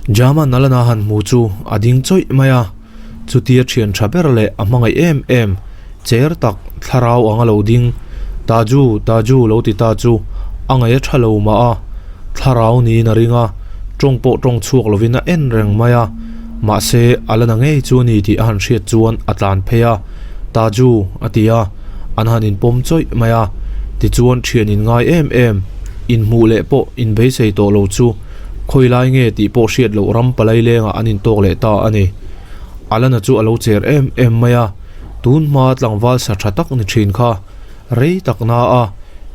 Jama Nalana han hmu chu a ding chawih mai a, chutia thian tha ber leh a hmangaih em em cher tak thlarau anga lo ding Taju, Taju lo ti ta chu a ngaih a tha lo mah a, thlarau niin a ring a, tawng pawh tawng chhuak lovin a en reng mai a, mahse a la na ngei chu a ni tih a han hriat chuan a tlan phei a, Taju a ti a, an han inpawm chawih mai a, tichuan thian inngai em em, inhmuh leh pawh inbeisei tawh lo chu khawi lai nge tih pawh hriat loh ram palai lengah an intawk leh ta a ni. Alana chu a lo cher em em mai a, tun hma tlangval sa tha tak ni thin kha rei tak na a,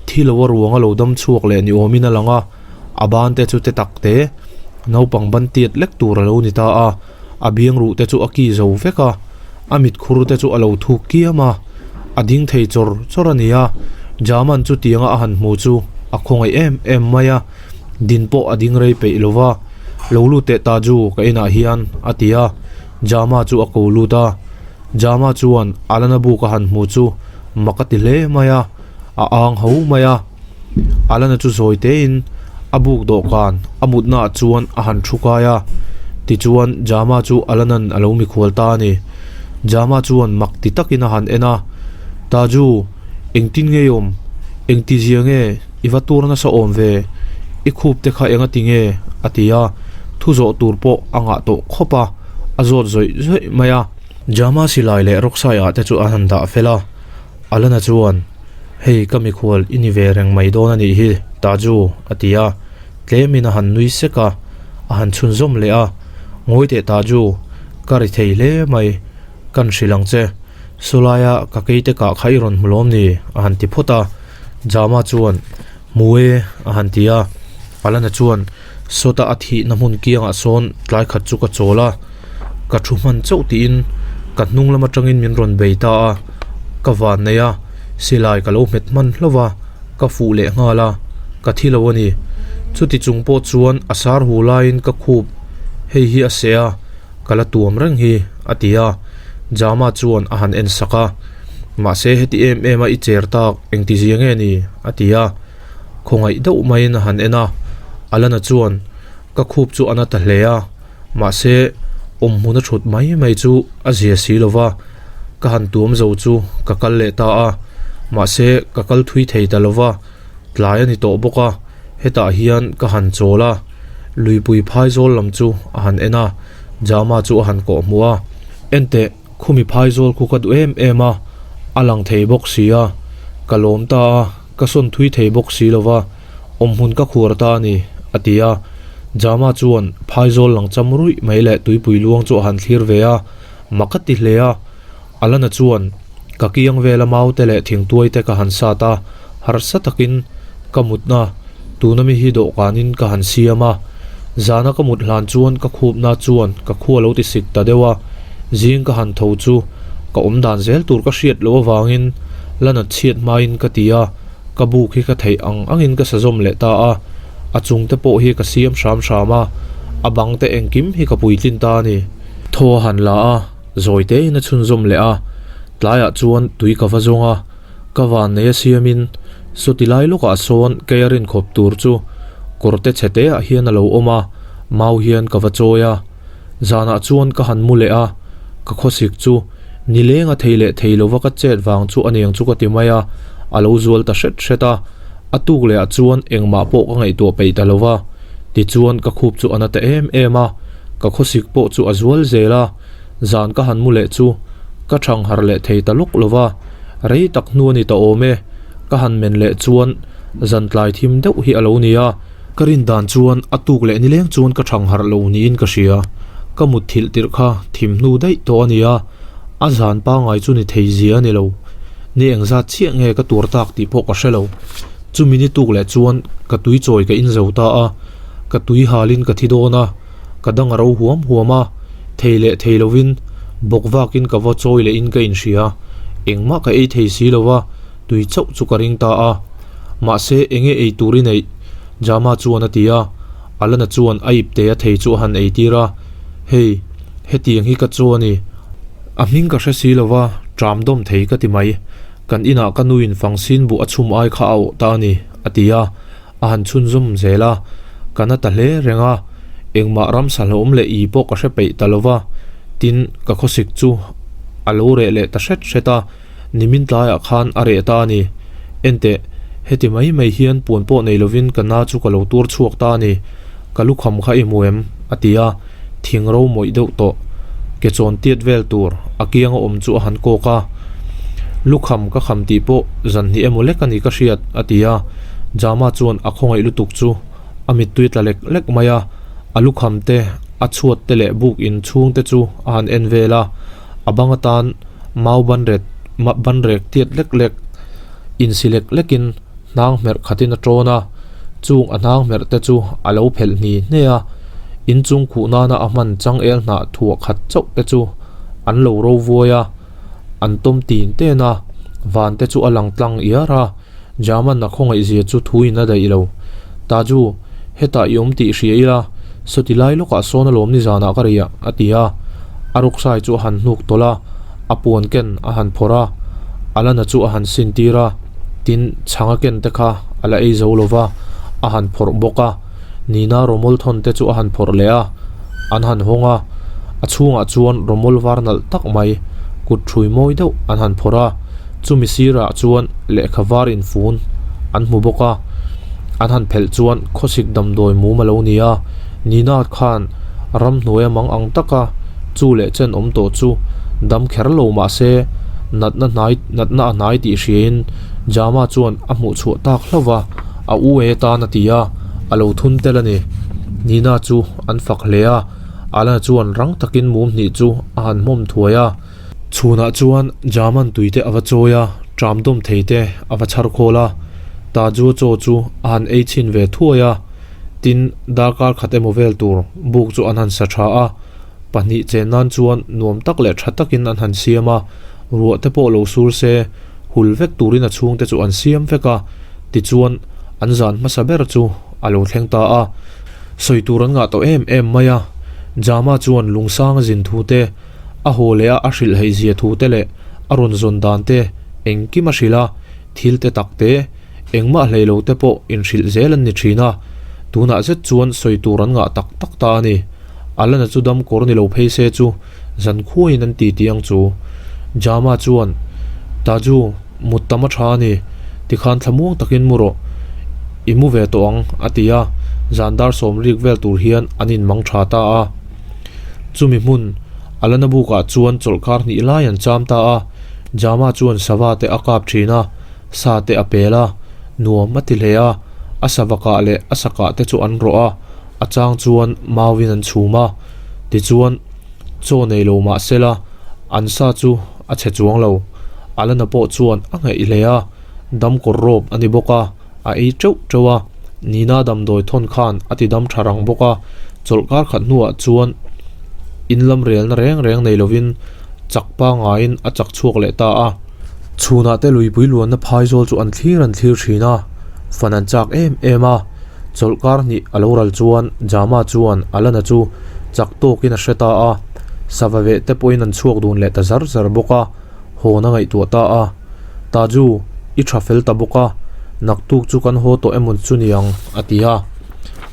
thi lo a ruang a lo dam chhuak leh ni awmin a lang a, a ban te chu te tak te, naupang ban tiat lek tur a lo ni ta a, a biang ruh te chu a ki zo vek a, a mit khur te chu a lo thuk kiam a, a ding thei chawr chawr a ni a, Jaman chu tianga a han hmu chu a khawngaih em em mai a. Din pawh a ding rei peih lo va, Lo lut teh ta ju ka inah hian, a ti a. Jama chu a ko lut a. Jama chuan Alana buk a han hmu chu mak a ti hle mai a, a ang ho mai a. Alana chu zawi tein a buk dawhkan a mutnaah chuan a han thu kai a. Tichuan Jama chu Alana'n a lo mikhual ta a ni. Jama chuan mak ti takin a han en a, Taju, engtin nge i awm? Engtizia nge? I va tur nasa awm ve, i khup te kha enga ti nge? a ti a, thu zawh tur pawh a ngah tawh khawp a, a zawt zawih zawih mai a. Jama silai leh rawksai ah te chu a han dah fel a, Alana chuan, Hei ka mikhual i ni ve reng mai dawn a nih hi, Taju, a ti a, tlemin a han nui sek a, a han chhunzawm leh a, Ngawi teh Taju, ka ri thei hle mai, kan hrilh ang che, sawlaia ka keite kah kha i rawn hmu lawm ni? a han ti phawt a. Jama chuan, Hmu e, a han ti a. Alana chuan, Sawta a thihna hmun kiangah sawn tlai khat chu ka chawl a, ka thu hman chauh tiin ka hnung lam atangin min rawn bei ta a, ka van nei a, silai ka lo hmet hman hlauh a, ka fuh leh nghal a, ka thi lo a ni. Chuti chung pawh chuan a sar hu laiin ka khup hei hi a seh a, ka la tuam reng hi, a ti a. Jama chuan a han en sak a. Mahse heti em em a i cher tak engti zia nge ni? a ti a, khawngaih deuh maiin a han en a, Alana chuan ka khup chu a na ta hle a, mahse awmhmun a thut mai mai chu a zia si lo va, ka han tuam zo chu ka kal leh ta a, mahse ka kal thui thei ta lo va, tlai a ni tawh bawk a, hetah hian ka han chawl a, luipui phaizawl lam chu a han en a, Jama chu a han kawh hmuh a, Enteh. Khumi phaizawl khu ka duh em em a, a lang thei bawk si a, ka lawm ta a, ka sawn thui thei bawk si lo va, awmhmun ka khuar ta a ni, a ti a. Jama chuan phaizawl lang cham ruih mai leh tuipui luang chu a han thlir ve a, mak a ti hle a. Alana chuan ka kiang vela maute leh thingtuai te ka han sat a, harsa takin ka mutna tuna mi hi dawhkanin ka han siam a, zana ka mut hlan chuan ka khupna chuan ka khua lo ti sik ta deuh a, zing ka han tho chu ka awm dan zel tur ka hriat loh avangin la nat chhiat hmain ka ti a, ka buk hi ka theih ang angin ka sazawm leh ta a, a chung te pawh hi ka siam hram hram a, a bang te engkim hi ka puitlin ta a ni. Thaw a han la a, zawi tein a chhunzawm leh a, tlaiah chuan tui ka va zawng a. Ka van nei a siamin sawti lai lawkah sawn kei a rinkhawp tur chu kawrte chhe te ah hian a lo awm a, mau hian ka va chawi a. Zanah chuan ka han mu leh a, ka khawsik chu nileng a thei leh thei lova ka chet vang chu a niang chu ka ti mai a, a lo zual ta hret hret a. A tuk leh ah chuan engmah pawh ka ngaihtuah peih ta lova, tichuan ka khup chu a na ta em em a, ka khawsik pawh chu a zual zel a. Zan ka han mu leh chu ka thang harh leh thei ta lawk lova, rei tak hnu a ni ta awm e, ka han men leh chuan zan tlai thim deuh hi a lo ni a, ka rin dan chuan a tuk leh nileng chuan ka thang harh lo niin ka hria, ka mut thilh tirh kha thim hnu daih tawh a ni a, a zan pangngai chu ni thei zia a ni lo, ni engzat chiah nge ka tur tak tih pawh ka hre lo, chumi ni tuk leh chuan ka tui chawi ka in zo ta a, ka tui halin ka thi dawn a. Ka dang a ro huam huam a, thei leh thei lovin bawk vakin ka va chawi lehin ka inhria. Engmah ka ei thei si lova, tui chauh chu ka ring ta a. Mahse, enge ei tur i neih? Jama chuan a ti a. Alana chuan a ipte a thei chu a han ei tir a, Hei, hetiang hi ka chaw a ni. A hming ka hre si lova, ṭam dawm thei ka ti mai. Kan inah ka nuin fangsin buh a chhum ai kha a awh ta a ni, a ti a. A han chhunzawm zel a, ka na ta hle reng a. Engmah ramsa hlauhawm leh i pawh ka hre peih ta lo va, tin, ka khawsik chu a lo reh leh ta hret hret a, nimin tlaiah khan a reh ta a ni. Enteh, heti mai mai hian puan pawh nei lovin ka na chu ka lo tur chhuak ta a ni. Ka lukham kha i hmu em? a ti a, thing ro mawih deuh tawh. Ke chawn tiat vel tur a kianga awm chu a han kawk a. Lukham ka kham tih pawh zan hnih emaw lek a ni ka hriat, a ti a. Jama chuan a khawngaih lutuk chu a mittui tla lek lek mai a, a lukham te, a chhuat te leh buk in chhung te chu a han en vel a, a bang atan mau banret banrek tiat lek lek insi lek lekin hnang hmerh khatin a tawn a, chung a hnang hmerh te chu a lo phelh hni hne a, inchung khuh nana a hman changel hnah thuah khat chauh te chu an lo ro vuai a, an tawm tin ten a, van te chu a lang tlang iar a. German a khawngaihzia chu thu in a daih lo. Taju, hetah i awm tih hria ila, sawti lai lawkah sawn alawm nizanah ka riah, a ti a. A ruksai chu a han hnuk tawlh a, a puan ken a han phawrh a, Alana chu a han sin tir a, tin, chhang a ken te kha a la ei zo lo va, a han phawrh bawk a. Nina rawmawl thawn te chu a han phawrh leh a, an han hawng a, a chhungah chuan rawmawl var nalh tak mai, kut ṭhui mawi deuh an han phawrh a, chumi sirah chuan lehkha var infun an hmu bawk a, an han phelh chuan khawsik damdawi mum a lo ni a, Nina khan ramhnuaia mang ang taka chu leh chen awm tawh chu dam kher lo mah se natna hnai natna a hnai tih hriain Jama chuan a hmuh chhuah tak hlauh va. A u e tan a ti a, a lo thun tel a ni. Nina chu an fak hle a, Alana chuan rang takin mum hnih chu a han hmawm thuai a. Chhunah chuan German tui te a va chawi a, ṭam dawm thei te a va chhar khawl a. Tajua chaw chu a han ei chhin ve thuai a, tin darkar khat emaw vel tur buk chu an han sa ṭha a. Pahnih chen nan chuan nuam tak leh ṭha takin an han siam a, ruah te pawh lo sur se, hul vek turin a chhungte chu an siam vek a, tichuan an zan hmasa ber chu a lo thleng ta a. Sawi tur an ngah tawh em em mai a, Jama chuan Lungsanga zin thu te, a haw leh a a hrilh heih zia thu te leh a rawn zawn dan te engkim a hrilh a, thil te tak te, engmah hlei lo te pawh inhrilh zel an ni thin a, tunah zet chuan sawi tur an ngah tak tak ta a ni. Alana chu dam kawr ni lo phei se chu zan khuaiin an ti tih ang chu. Jama chuan, Taju, mut tam a tha a ni, tikhan thlamuang takin mu rawh, i mu ve tawh ang, a ti a, zan dar sawm rik vel tur hian an inmang tha ta a. Chumi hmun, Alana bukah chuan chawlhkar hnih lai an cham ta a, Jama chuan sava te a kap thin a, sa te a pel a, nuam a ti hle a, a sava kah leh a sa kah te chu an rawh a, A chang chuan mauin an chhum a, tichuan chaw nei lo mah sela an sa chu a chhe chuang lo. Alana pawh chuan a ngaih hle a, dam kawr rawp a ni bawk a, a ei teuh teuh a. Nina damdawi thawn khan a ti dam tha rang bawk a, chawlhkar khat hnuah chuan in lam relna reng reng nei lovin chak pangaiin a chak chhuak leh ta a. Chhunah te luipui luanna phaizawl chu an thlir an thlir thin a, fan an chak em em a. Chawlhkar hnih a lo ral chuan Jama chuan Alana chu chak tawkin a hre ta a, sava veh te pawhin an chhuak dun leh ta zar zar bawk a, hawn a ngaihtuah ta a. Taju, i tha fel ta bawk a, naktuk chu kan haw tawh emaw chu niang, a ti a.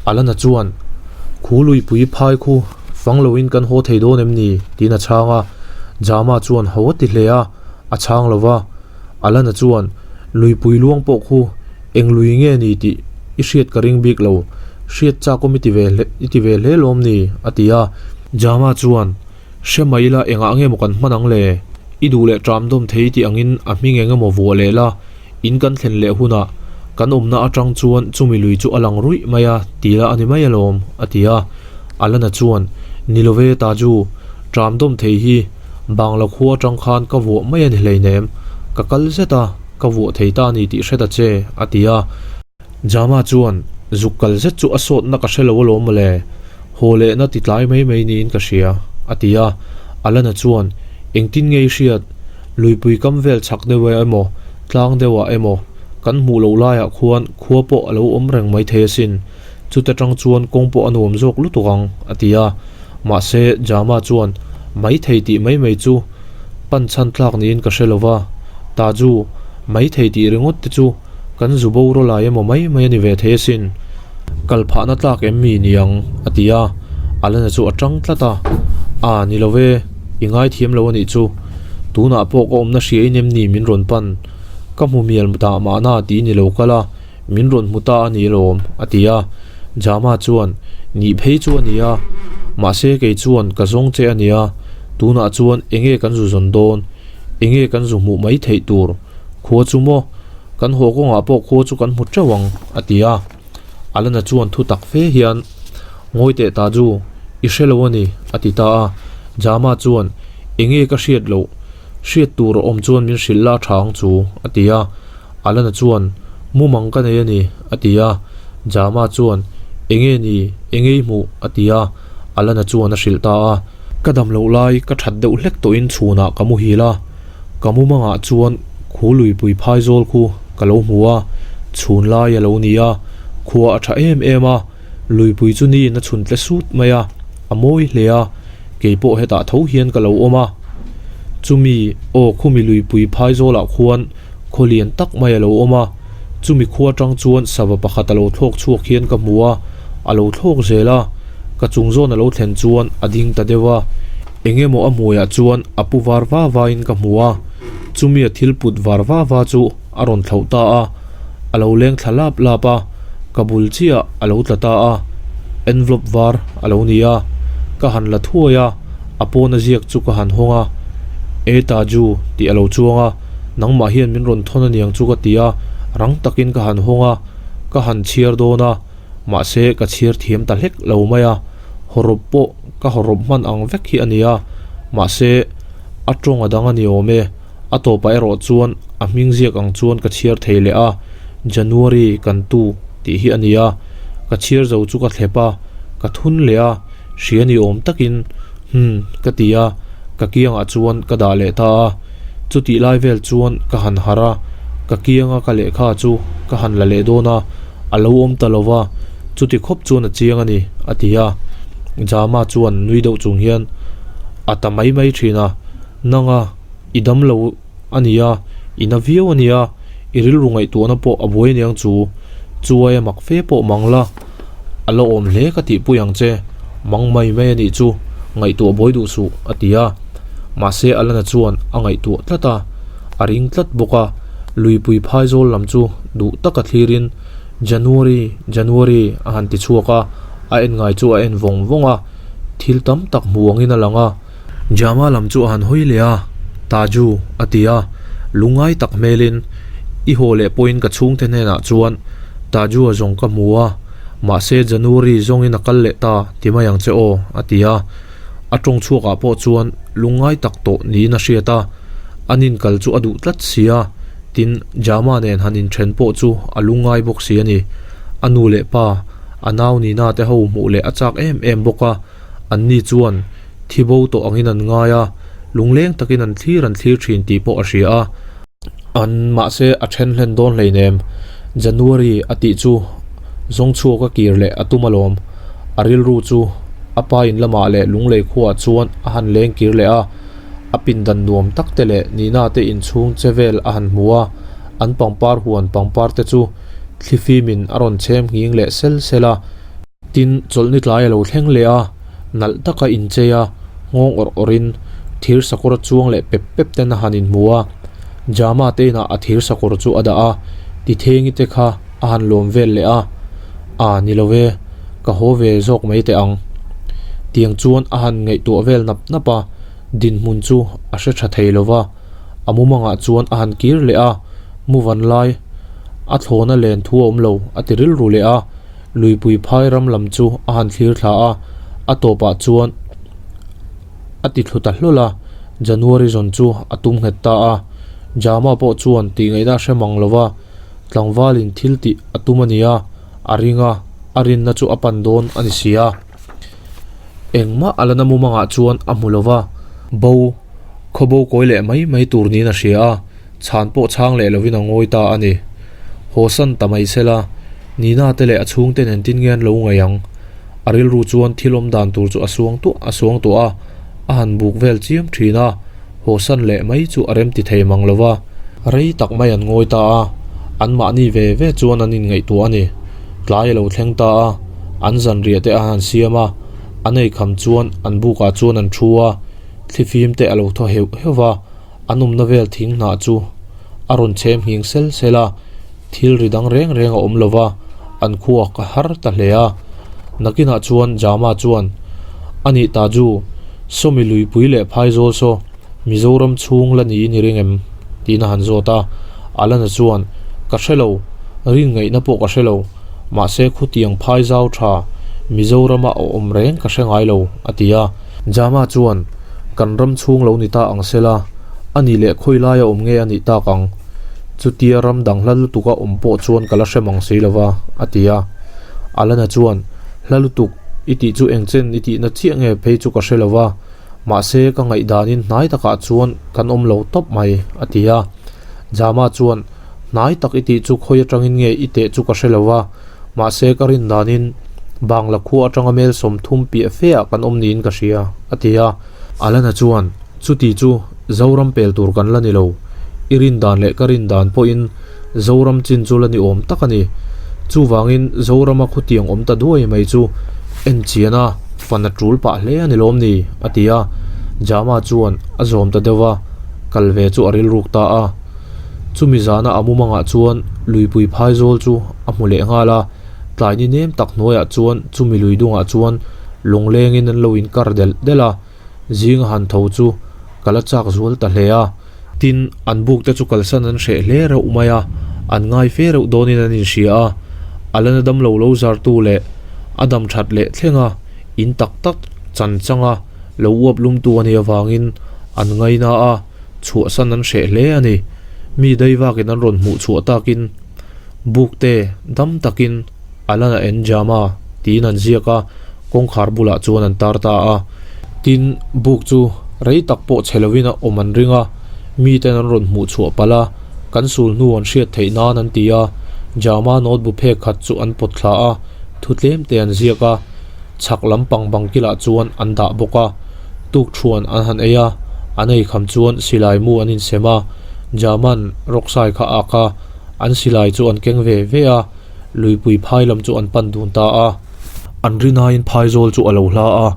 Alana chuan, Khu luipui phai khu fang loin kan haw thei dawn em ni? tiin a chhang a. Jama chuan ho a ti hle a, a chhang lo va. Alana chuan, Luipui luang pawh khu Eng lui nge ni tih i hriat ka ring bik lo, hriat chak awm i ti ve hle i ti ve hle lawm ni? a ti a. Jama chuan, Hre mai ila engah nge maw kan hman ang le? I duh leh ṭam dawm thei tih angin a hming eng emaw vuah leh la, in kan thlen leh hunah kan awmna aṭang chuan chumi lui chu a lang ruih mai a ti la a ni mai alawm, a ti a. Alana chuan, Ni lo ve Taju, ṭam dawm thei hi Bangla khua aṭang khan ka vuah mai a ni hleinem, ka kal zet a. Ka vuah thei ta a ni tih hre ta che, a ti a. Jama chuan, Zuk kal zet chu a sawtna ka hre lo alawm mawle, haw lehna ti tlai mai mai niin ka hria, a ti a. Alana chuan, Engtin nge i hriat? Luipui kam vel chhak deuh emaw, tlang deuhah emaw, kan hmuh loh laiah khuan khua pawh a lo awm reng mai thei asin. Chuta tang chuan kawng pawh a nuam zawk lutuk ang, a ti a. Mahse, Jama chuan, Mai thei tih mai mai chu pan chhan tlak niin ka hre lo va, Taju, mai thei tih ringawt te chu kan zu bo rawlai emaw mai mai a ni ve thei asin. Kal phahna tlak em mi ni ang, a ti a. Alana chu a tang tlat a, A, ni lo e, i ngaithiam lo a nih chu. Tunah pawh ka awmna hria in em ni min rawn pan? Ka hmu mial dah mahna tiin i lo kal a, min rawn hmu ta a ni alawm, a ti a. Jama chuan, Nih phei chu a ni a, mahse kei chuan ka zawng che a nia, tunah chuan enge kan zu zawn dawn? Enge kan zu hmuh mai theih tur? Khua chu maw? Kan haw kawngah pawh khua chu kan hmu teuh ang, a ti a. Alana chuan thu tak fe hian, Ngawi teh ta chu, i hre lo a ni, a ti ta a. Jama chuan, Enge ka hriat loh? Hriat tur a awm chuan min hrilh la tha ang chu, a ti a. Alana chuan, Mumang ka nei a ni, a ti a. Jama chuan, Enge ni? Enge i hmuh? a ti a. Alana chuan a hrilh ta a. Ka dam loh lai ka that deuh hlek tawhin chhunah ka muhil a. Ka mumangah chuan khu luipui phaizawl khu ka lo hmu a, chhun lai a lo ni a, khua a tha em em a, luipui chu niin a chhun tle sut mai a, a mawi hle a, kei pawh hetah tho hian ka lo awm a. Chumi aw khumi luipui phaizawlah khuan khaw lian tak mai a lo awm a, chumi khua atang chuan sava pakhat a lo thlawk chhuak hian ka hmu a, a lo thlawk zel a, ka chung zawn a lo thlen chuan a ding ta deuh a. Eng emaw a hmuiah chuan a pu var va vain ka hmu a, chumia thil put var va va chu a rawn thlauh ta a, a lo leng thla lap lap a, ka bul chiah a lo tla ta a, envelope var a lo ni a, ka han la thuai a, a pawna ziak chu ka han hawng a, E Taju tih a lo chuang a, nangmah hian min rawn thawn aniang chu ka ti a, rang takin ka han hawng a, ka han chhiar dawn a, mahse ka chhiar thiam ta hlek lo mai a, hawrawp pawh ka hawrawp hman ang vek hi a ni a, mahse a tawng a dang a ni awm e, a tawpah erawh chuan a hming ziak ang chuan ka chhiar thei leh a, January kan tu tih hi a ni a, ka chhiar zo chu ka thlep a, ka thun leh a, hria ni awm takin hmm ka ti a, ka kiangah chuan ka dah leh ta a, chutih lai vel chuan ka han harh a, ka kianga ka lehkha chu ka han la leh dawn a, a lo awm ta lo va, chuti khawp chuan a chiang a ni, a ti a. Jama chuan nui deuh chung hian a ta mai mai thin a, Nanga, i dam lo a nia, i na viau a nia, i rilru ngaihtuahna pawh a buai aniang chu, chuai a mak fe pawh mang la, a la awm hle ka tihpui ang che, mang mai mai a nih chu, ngaihtuah buai duh suh, a ti a. Mahse Alana chuan a ngaihtuah tlat a, a ring tlat bawk a, luipui phaizawl lam chu duh taka thlirin January, January a han ti chhuak a, a en ngai chu a en vawng vawng a, thil tam tak hmu angin a lang a. Jama lam chu a han hawi leh a, Taju, a ti a, lungngai tak hmelin, I haw leh pawhin ka chhungte hnenah chuan Taju a zawng ka hmu a, mahse January zawngin a kal leh ta ti mai ang che aw, a ti a. A tawng chhuakah pawh chuan lungngai tak tawh niin a hriat a, an inkal chu a duh tlat si a, tin Jama nen han inthen pawh chu a lungngai bawk si a ni. A nu leh pa, a nau Nina te ho hmuh leh a chak em em bawk a, anni chuan thi bo tawh angin an ngai a, lungleng takin an thlir an thlir thin tih pawh a hria a. An mahse a then hlen dawn hleinem. January a tih chu zawng chhuak a kir leh a tum alawm. A rilru chu a pa in lamah leh lunglei khuaah chuan a han leng kir leh a, a pindan nuam tak te leh Nina te inchhung che vel a han hmu a, an pangpar huan pangpar te chu thlifimin a rawn chhem nghing leh sel sel a. Tin, chawlhni tlai a lo thleng leh a, nalh taka inchei a, nghawng awrh awrhin thir sakawr a chuang leh pep pep ten a han inhmu a. Jama te inah a thir sakawr chu a dah a, tithengi te kha a han lawm vel leh a, A ni lo e, ka haw ve zawk mai teh ang. Tiang chuan a han ngaihtuah vel nap nap a, dinhmun chu a hre tha thei lo va, a mumangah chuan a han kir leh a, muvan lai a thlawna len thu a awm lo a ti rilru leh a. Luipui phai ram lam chu a han thlir thla a, a tawpah chuan a ti thlu ta hlawl a, January zawn chu a tum nghet ta a. Jama pawh chuan tih ngaihna a hre mang lo va, tlangvalin thil tih a tum a nia, a ring a, a rinna chu a pan dawn a ni si a. Engmah a la na mumangah chuan a hmu lo va, bo, khawbo kawi leh mai mai tur niin a hria a. Chhan pawh chhang leh lovin a ngawi ta a ni. Haw san ta mai sela, Nina te leh a chhungte nen tin nge an lo ngaih ang? A rilru chuan thil awm dan tur chu a suang tuah a suang tuah a, a han buk vel chiam thin a, haw san leh mai chu a remti thei mang lo va. Rei tak mai an ngawi ta a, anmahni ve ve chuan an inngaihtuah a ni. Tlai a lo thleng ta a, an zanriah te a han siam a. An eikham chuan an bukah chuan an thu a, thlifim te a lo thaw heuh heuh va, an awmna vel thing hnah chu a rawn chhem nghing sel sel a, thil ri dang reng reng a awm lo va, an khuak a har ta hle a. Nakinah chuan Jama chuan, A nih Taju, sawmi luipui leh phaizawl saw Mizoram chhung la niin i ring em? tiin a han zawt a, Alana chuan, Ka hre lo, rin ngaihna pawh ka hre lo, mahse khutiang phai zau tha Mizorama a awm reng ka hre ngai lo, a ti a. Jama chuan, Kan ram chhung lo ni ta ang sela, a nih leh khawi laia awm nge a nih tak ang? Chutia ram dang hla lutuka awm pawh chuan ka la hre mang si lova, a ti a. Alana chuan, Hla lutuk i tih chu engchen i tihna chiah nge phei chu ka hre lova, Mahse, ka ngaihdanin hnai takah chuan kan awm lo tawp mai, a ti a. Jama chuan, Hnai tak i tih chu khawi atangin nge i teh chu ka hre lo va, mahse ka rin danin Bangla khua atanga mel 30 piah fe ah kan awm niin ka hria, a ti a. Alana chuan, Chuti chu Zoram pel tur kan la ni lo. I rin dan leh ka rin dan pawhin Zoram chin chu la ni awm tak a ni. Chuvangin Zorama khutiang awm ta duai mai chu en chian a, fan a tul pah hle a ni lawm ni? a ti a. Jama chuan a zawm ta deuh va, kal ve chu a rilruk ta a. Chumi zana a mumangah chuan luipui phaizawl chu a hmu leh nghal a, tlai ni nem tak hnuaiah chuan chumi lui dungah chuan lunglengin an lo inkar delh delh a, zinga han tho chu ka la chak zual ta hle a. Tin, an buk te chu kalsan an hreh hle reuh mai a, an ngai fe reuh dawnin an inhria a. A la na dam lo lo zartu leh a dam that leh thleng a, in tak tak chan changa lo uap lumtu a nih avangin an ngaina a, chhuahsan an hreh hle a ni. Mi daivakin an rawn hmuh chhuah takin buk te dam takin A la na en Jama tiin an ziak a, kawngkhar bulah chuan an tar ta a. Tin, buk chu rei tak pawh chhe lovin a awm an ring a, miten an rawn hmuh chhuah palh a, kan sul hnu an hriat theih nan an ti a. Jama note bu phek khat chu an pawt thla a, thu tlem te an ziak a, chhak lampang bang kilah chuan an dah bawk a. Tuk thuan an han ei a, an ei kham chuan silai mu an insem a, Jama'n rawksai kha a ak a, an silai chu an keng ve ve a. Luipui phai lam chu an pan dun ta a, an rinaiin phaizawl chu a lo hla a,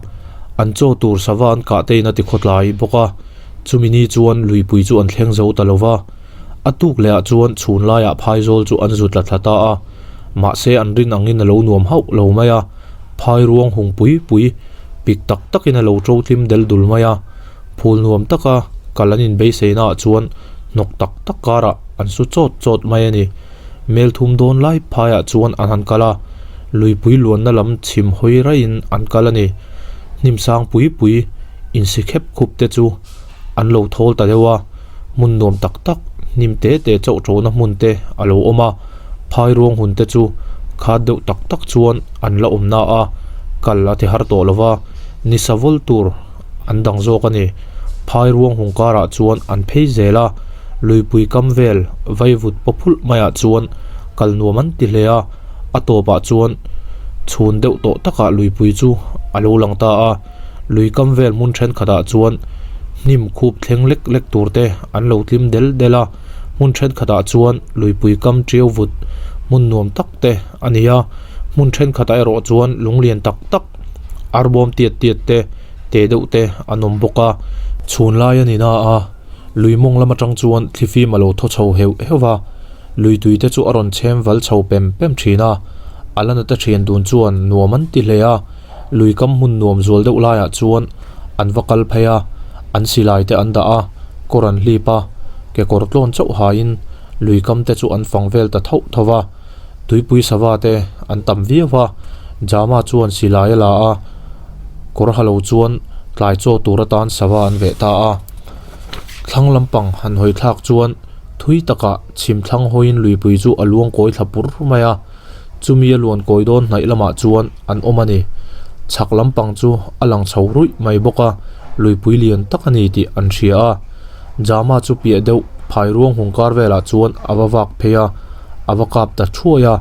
an chaw tur sava an kah tein a ti khawtlai bawk a, chumi ni chuan luipui chu an thleng zo ta lo va. A tuk lehah chuan chhun laiah phaizawl chu an zut la thla ta a, mahse an rin angin a lo nuam hauh lo mai a, phai ruang hung pui pui pik tak takin a lo to tlim del dul mai a, phul nuam taka kal an inbeiseinaah chuan hnawk tak tak karah an su chawt chawt mai a ni. Mel thum dawn lai phaiah chuan an han kal a, luipui luanna lam chhim hawi raihin an kal a ni. Hnim sang pui pui insi khep khup te chu an lo thawl ta deuh a, hmun nuam tak tak hnim te te chauh tawhna hmun te a lo awm a, phai ruang hun te chu khat deuh tak tak chuan an la awm na a, kal a ti har tawh lo va, ni sa vawl tur an dang zawk a ni. Phai ruang hung karah chuan an phei zel a, luipui kam vel vaivut paw phulh maiah chuan kal nuam an ti hle a, a tawpah chuan chhun deuh tawh takah luipui chu a lo lang ta a, lui kam vel hmun thenkhatah chuan hnim khup thleng lek lek tur te an lo tlim del del a, hmun thenkhatah chuan luipui kam tiau vut hmun nuam tak te a ni a, hmun thenkhatah erawh chuan lunglian tak tak arbawm tiat tiat te teh deuh te an awm bawk a, chhun lai a ni na a, lui mawng lam atang chuan thlifim a lo thaw chho heuh heuh va, lui tui te chu a rawn chhem val chho pem pem thin a, a la nata thian dun chuan nuam an ti hle a, lui kam hmun nuam zual deuh laiah chuan an va kal phei a, an silai te an dah a, kawr an hlip a, kekawr tlawn chauh haiin lui kam te chu an fang vel ta thauh thauh va. Tuipui sava te an tam viau a, Jama chuan silai a la a, kawr ha lo chuan tlai chaw tur atan sava an veh ta a. Thlang lampang han hawi thlak chuan thui takah chhim thlang hawiin luipui chu a luang kawi thla pur mai a, chumi a luan kawi dawn hnaih lamah chuan an awm a ni. Chhak lampang chu a lang chho ruih mai bawk a, luipui lian tak a ni tih an hria a. Jama chu piah deuh phai ruang hung kar velah chuan a va vak phei a, a va kap ta thuai a,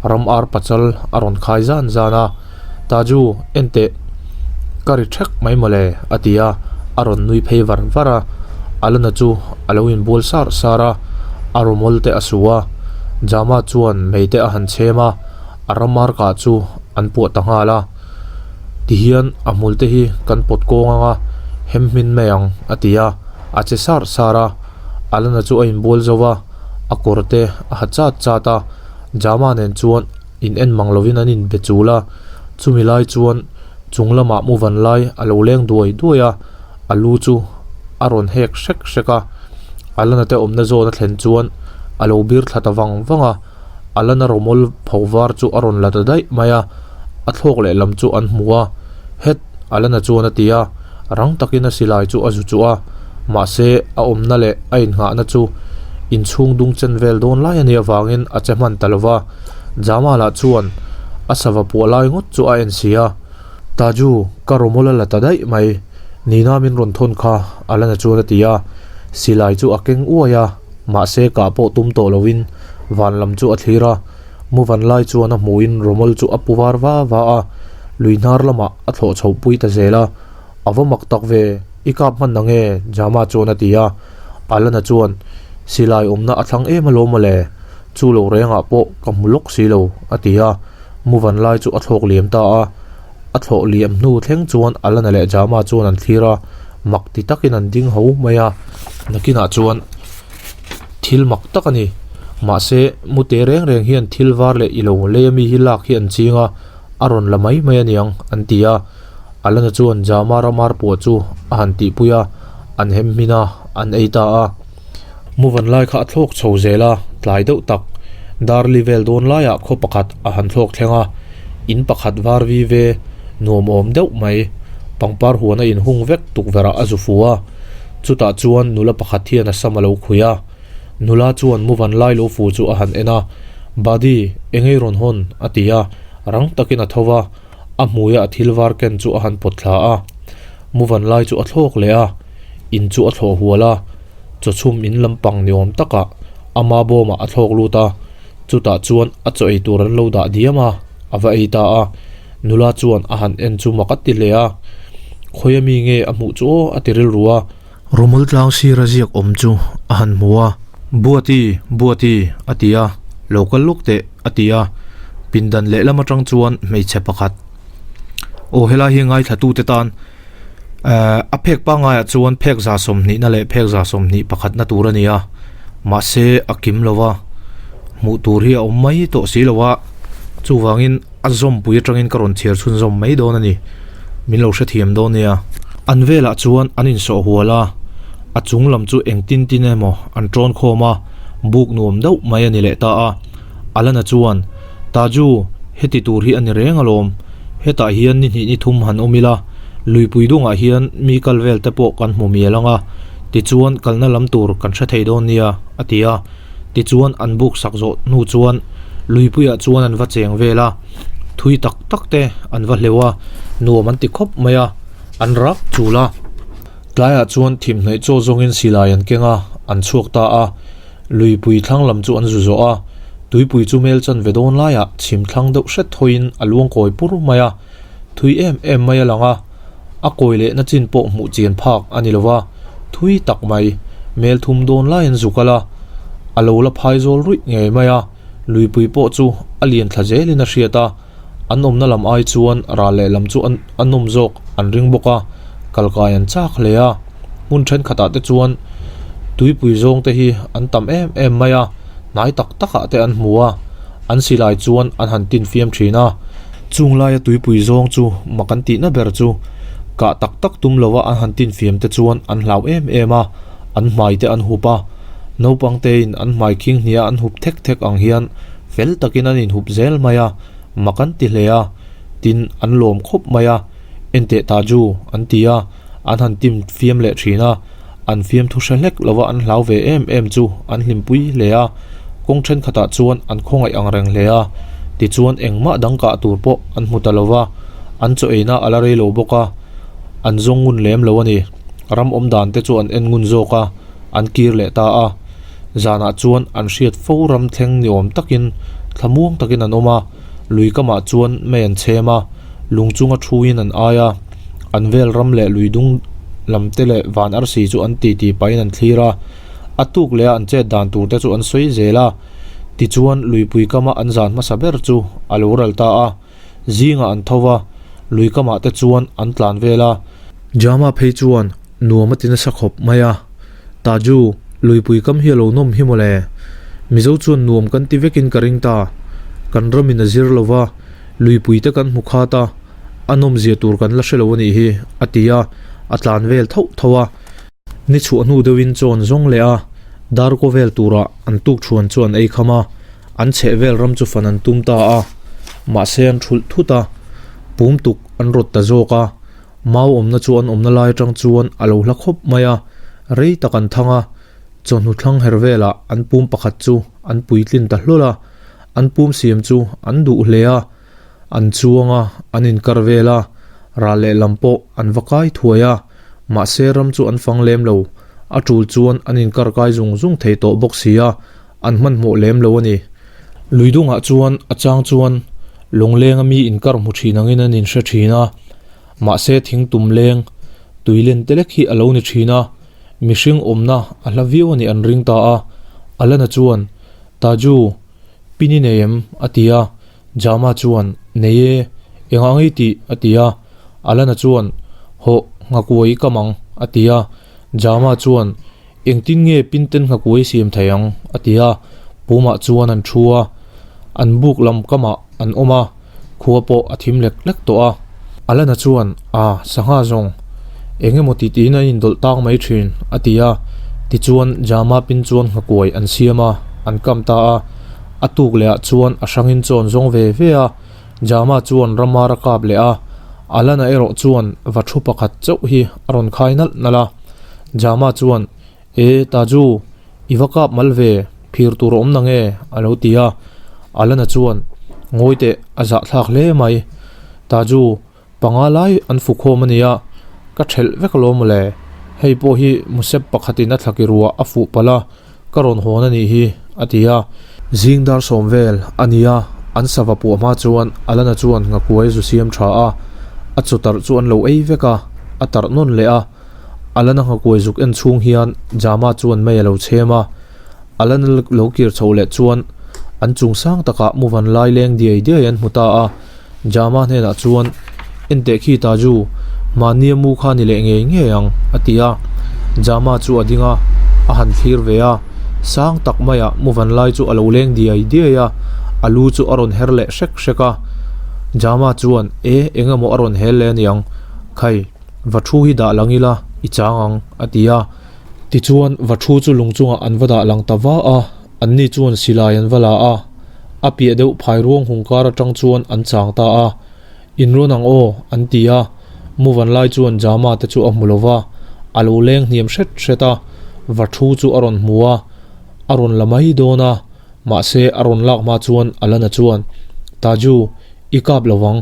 ram ar pachal a rawn khai zan zan a, Taju, en teh, ka ri thek mai mawle, a ti a, a rawn nui phei var var a, Alana chu a lo inbual sar sar a, a rawmawl te a su a, Jama chuan mei te a han chhem a, a ram ar kah chu an puah ta nghal a. Tihian a hmul te hi kan pawt kawng ang a, hem hmin mai ang, a ti a, a che sar sar a. Alana chu a inbual zo va, a kawr te a ha chat chat a, Jama nen chuan in en mang lovin an inbe chul a. Chumi lai chuan chung lamah mu van lai a lo leng duai duai a, a lu chu a rawn hek hrek hrek a. Alana te awmna zawn a thlen chuan a lo bir thla ta vang vang a. Alana rawmawl pho var chu a rawn la ta daih mai a, a thlawk leh lam chu an hmu a, Het! Alana chuan a ti a, rang takin a silai chu a zu chuh a, mahse a awmna leh a innghahna chu inchhung dung chen vel dawn lai a nih avangin a che hman ta lo va, Jamala chuan a sava puah lai ngawt chu a en si a, Taju, ka rawmawl a la ta daih mai, Nina min rawn thawn kha, Alana chuan a ti a, silai chu a keng uai a. Mahse kah pawh tum tawh loin van lam chu a thlir a, mu van lai chuan a hmuhin rawmawl chu a pu var va va a, lui hnar lamah a thlawh chhoh pui ta zel a. A va mak tak ve, i kap hman na nge? Jama chuan a ti a. Alana chuan, Silai awmna a thlang em alawm mawle, chu lo rengah pawh ka hmu lawk si lo, a ti a. Mu van lai chu a thlawk liam ta a. A thlawh liam hnu thleng chuan Alana leh Jama chuan an thlir a, mak ti takin an ding ho mai a. Nakinah chuan thil mak tak a ni. Mahse, mute reng reng hian thil var leh ilo lei ami hi lak hi an ching a, a rawn la mai mai aniang, an ti a. Alana chuan Jama ramar puah chu a han tihpui a, an hem hmin a, an ei ta a. Muvan lai kha a thlawk chho zel a, tlai deuh tak. Darli vel dawn laiah khaw pakhat a han thlawk thleng a, in pakhat var vi ve nuam awm deuh mai. Pangpar huan a inhung vek tukverh ah a zu fu a, chutah chuan nula pakhat hian a sam a lo khui a. Nula chuan muvan lai lo fu chu a han en a, Buddy, engei rawn hawn? a ti a, rang takin a tho va, a hmuia a thil var ken chu a han pawt thla a. Muvan lai chu a thlawk leh a, in chu a thlawh hual a. Chawchhum in lampang ni awm takah ama bawmah a thlawk lut a, chutah chuan a chaw ei tur an lo dah diam a, a va ei ta a. Nula chuan a han en chu mak a ti hle a, Khawi ami nge a hmuh chu aw a ti rilru a. Rawmawl tlang sira ziak awm chu a han hmu a. Buati, Buati, a ti a, lo kal lawk teh, a ti a. Pindan lehlam atang chuan hmeichhe pakhat, Aw helai hi ngaithlatute tan Ehh a phek pangaiah chuan phek za sawmhnihna leh phek za sawmhnih pakhatna tur a ni a mahse a kim lo va hmuh tur hi a awm mai tawh si lo a chuvangin a zawmpui atangin ka rawn chhiar chhunzawm mai dawn a ni min lo hrethiam dawn nia. An velah chuan an insawh hual a a chung lam chu engtin tin emaw an tawn khawm a buk nuam deuh mai a ni leh ta a. Alana chuan, Taju, heti tur hi a ni reng alawm. Hetah hian ni hnih ni thum han awm ila, luipui dungah hian mi kal vel te pawh kan hmu mial ang a, tichuan kalna lam tur kan hre thei dawn nia, a ti a. Tichuan an buk sak zawh hnu chuan luipuiah chuan an va cheng vel a, thui tak tak te an va hleuh a, nuam an ti khawp mai a, an rak chul a. Tlaiah chuan thimhnaih chaw zawngin silai an keng a, an chhuak ta a. Luipui thlang lam chu an zu zawh a, tuipui chu mel chanve dawn laiah chhim thlang deuh hret hawiin a luang kawi pur mai a, thui em em mai a lang a, a kawi lehna chin pawh hmuh chian phak a ni lo va, thui tak mai, mel thum dawn lai an zu kal a, a lo la phai zawl ruih ngei mai a, luipui pawh chu a lian thla zelin a hriat a. An awmna lam ai chuan ral leh lam chu a nawm zawk an ring bawk a, kalkai an chak hle a. Hmun thenkhatah te chuan tuipui zawng te hi an tam em em mai a, hnai tak takah te an hmu a, an silai chuan an han tin fiam thin a. Chung laia tuipui zawng chu mak an tihna ber chu kah tak tak tum lova an han tin fiam te chuan an hlau em em a, an hmai te an hup a. Naupang tein an hmai khing hniah an hup thek thek ang hian Fel takin an inhup zel mai a, mak an ti hle a, tin an lawm khawp mai a, Enteh Taju, an ti a, an han tim fiam leh thin a, an fiam thu hre hlek lova an hlau ve em em chu an hlimpui hle a, kawng thenkhatah chuan an khawngaih ang reng hle a, tichuan engmah dang kah tur pawh an hmu ta lova, an chaw eina a la rei lo bawk a, an zawng ngun lem lo a ni. Ram awm dan te chu an en ngun zawk a. An kir leh ta a, zanah chuan an hriat fo ram thleng ni awm takin thlamuang takin an awm a, lui kamah chuan mei an chhem a, lung chunga thuin an ai a, an vel ram leh lui dung lam te leh van arsi chu an titi pahin an thlir a, a tuk leh a an chet dan tur te chu an sawi zel a, tichuan luipui kama an zan hmasa ber chu a lo ral ta a. Zingah an tho va, Lui kamah te chuan an tlan vel a. Jama phei chuan nuam a ti nasa khawp mai a. Taju, luipui kam hi a lo nawm hi mawle. Mizo chuan nuam kan ti vekin ka ring ta. Kan ramin a zir lo va, luipui te kan hmu khat a, a nawmzia tur kan la hre lo a nih hi, a ti a, a tlan vel thauh thauh a. Ni chhuah hnu deuhin chawn zawng leh a, dar kaw vel turah an tuk thuan chu an ei kham a, an chheh vel ram chu fan an tum ta a, mahse an thulh thut a, pum tuk an rawt ta zawk a, mau awmna chu an awmna lai atang chuan a lo hla khawp mai a, rei tak an thang a, chawhnu thlang her velah an pum pakhat chu an puitlin ta hlawl a, an pum siam chu an duh hle a. An chuang a, an inkar vel a, ral lehlam pawh an va kai thuai a, mahse ram chu an fang lem lo, a tul chuan an inkar kai zung zung thei tawh bawk si a, an hmanhmawh lem lo a ni. Lui dungah chuan a chang chuan lawnglenga mi inkar hmu thin angin an inhre thin a, mahse thing tum leng, tui len te lek hi a lo ni thin a, mihring awmna a hla viau a nih an ring ta a, Alana chuan, Taju, pin i nei em? a ti a. Jama chuan, Nei e, engah ngei tih? a ti a. Alana chuan, Hawh, nghakuai i kam ang, a ti a. Jama chuan, Engtin nge pinten nghakuai siam thei ang? a ti a. Pumah chuan an thu a, an buk lam kamah an awm a, khua pawh a thim lek lek tawh a. Alana chuan, A, sangha zawng, eng emaw tih tiin an indawlh tang mai thin, a ti a. Tichuan, Jama pin chuan nghakuai an siam a, an kam ta a. A tuk leh ah chuan a hrangin chawn zawng ve ve a, Jama chuan Ramar a kap leh a, Alana erawh chuan va thu pakhat chauh hi a rawn khai nalh nalh a. Jama chuan, E, Taju, i va kap mal ve, phir tur a awm na nge? a lo ti a. Alana chuan, Ngawi teh, a zahthlak hle mai. Taju, Panga lai an fu khawm a nia, ka thelh vek alawm mawle. Hei pawh hi Musep pakhatin a thlaki ruah a fuh palh a, ka rawn hawn a nih hi, a ti a. Zing dar sawm vel a nia, an sava puah hma chuan Alana chuan nghakuai zu siam tha a, a chaw tarh chu an lo ei vek a, a tarh nawn leh a. Alana nghakuai zuk en chhung hian Jama chuan mei a lo chhem a, Alana lo kir chhoh leh chuan an chung sang takah muvan lai leng diai diai an hmu ta a. Jama hnenah chuan, Enteh khi Taju, mahnia mu kha ni leh ngei ngei ang, a ti a. Jama chu a ding a, a han thlir ve a. Sang tak maiah mu van lai chu a lo leng diai diai a, a lu chu a rawn her leh hrek hrek a. Jama chuan, E, eng emaw a rawn hel leh a niang. Khai, va thu hi dah lang ila, i chang ang, a ti a. Tichuan, va thu chu lung chungah an va dah lang ta va a. Anni chuan silai an va la a, a piah deuh phai ruang hung kar atang chuan an chang ta a. In rawn ang aw, an ti a. Muvan lai chuan Jama te chu a hmu lo va, a lo leng hniam hret hret a, va thu chu a rawn hmu a, a rawn la mai dawn a, mahse a rawn lak hma chuan Alana chuan, Taju, i kap lo vang,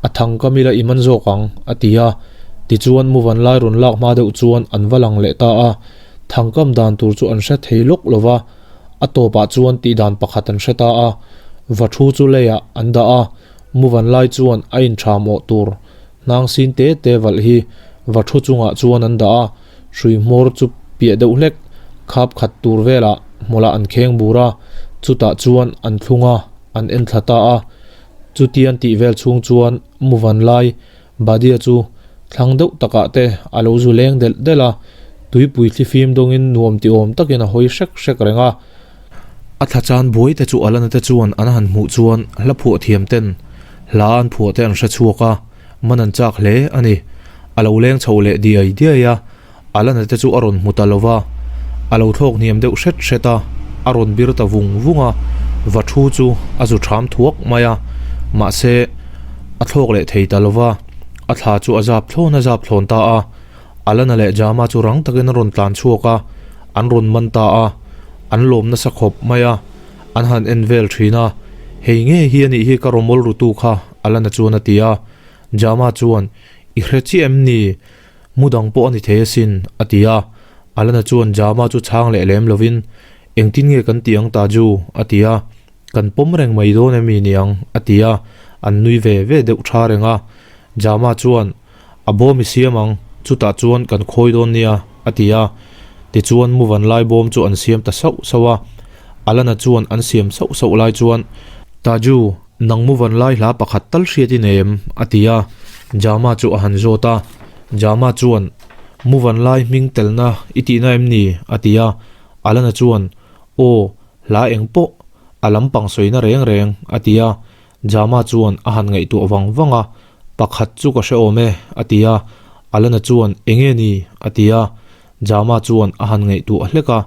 a thang ka mila i man zawk ang, a ti a. Tichuan Muvan lai rawn lak hma deuh chuan an va lang leh ta a. Thangkam dan tur chu an hre thei lawk lo va, a tawpah chuan tih dan pakhat an hre ta a, va thu chu leiah an dah a, muvan lai chuan a intham awh tur hnang sin te te valh hi va thu chungah chuan an dah a, hrui hmawr chu piah deuh hlek khap khat tur velah hmawlah an kheng bur a, chutah chuan an thlung a, an en thla ta a, chutian tih vel chhung chuan muvan lai Badia chu thlang deuh takah te a lo zu leng delh delh a, tuipui thlifim dawngin nuam ti awm takin a hawi hrek hrek reng a. A thla chan buai te chu Alana te chuan an han hmuh chuan hla phuah thiam ten hla an phuah te an hre chhuak a, man an chak hle a ni. A lo leng chho leh diai diai a, Alana te chu a rawn hmu ta lo va, a lo thlawk hniam deuh hret hret a, a rawn bir ta vung vung a, va thu chu a zu ṭham thuak mai a, mahse a thlawk leh thei ta lo va, a thla chu a zap thlawn a zap thlawn ta a, Alana leh Jama chu rang takin an rawn tlan chhuak a, an rawn man ta a, an lawm nasa khawp mai a, an han en vel ṭhin a, Hei ngei hi a nih hi ka rawmawl rutu kha, Alana chuan a ti a, Jama chuan, I hre chiah em ni? Mu dang pawh a ni thei asin, a ti a. Alana chuan Jama chu chhang leh lem lovin, Engtin nge kan tih ang Taju? a ti a. Kan pawm reng mai dawn em i niang? a ti a. An nui ve ve deuh tha reng a. Jama chuan, A bawm i siam ang, chutah chuan kan khawi dawn nia, a ti a. Tichuan Muvan lai bawm chu an siam ta sauh sauh a. Alana chuan an siam sauh sauh lai chuan, Taju, Nang mu van lai hla pakhat tal hriat i nei em? a ti a. Jama chu a han zawt a. Jama chuan, Muvan lai hming telna i tihna em ni? a ti a. Alana chuan, Aw, hla eng pawh a lampang sawina reng reng, a ti a. Jama chuan a han ngaihtuah vang vang a, Pakhat chu ka hre awm e, a ti a. Alana chuan, Enge ni? a ti a. Jama chuan a han ngaihtuah hlek a.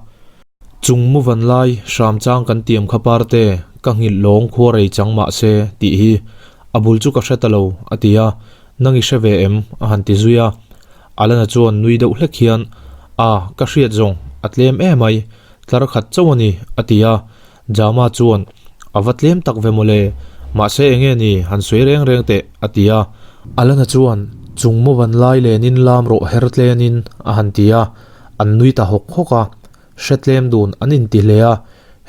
Chung muvan lai hram chang kan tiam kha parte, ka nghilh lawng khua rei chang mah se, tih hi a bul chu ka hre ta lo, a ti a. Nang i hre ve em? a han ti zui a. Alana chuan nui deuh hlek hian, A, ka hriat zawng, a tlem emai, tlar khat chauh a ni, a ti a. Jama chuan, A va tlem tak ve mawle, mahse enge ni, han sawi reng reng teh, a ti a. Alana chuan, Chung maw van lai lenin lam rawh her tlenin, a han ti a. An nui ta hawk hawk a. Hre tlem dun an inti hle a,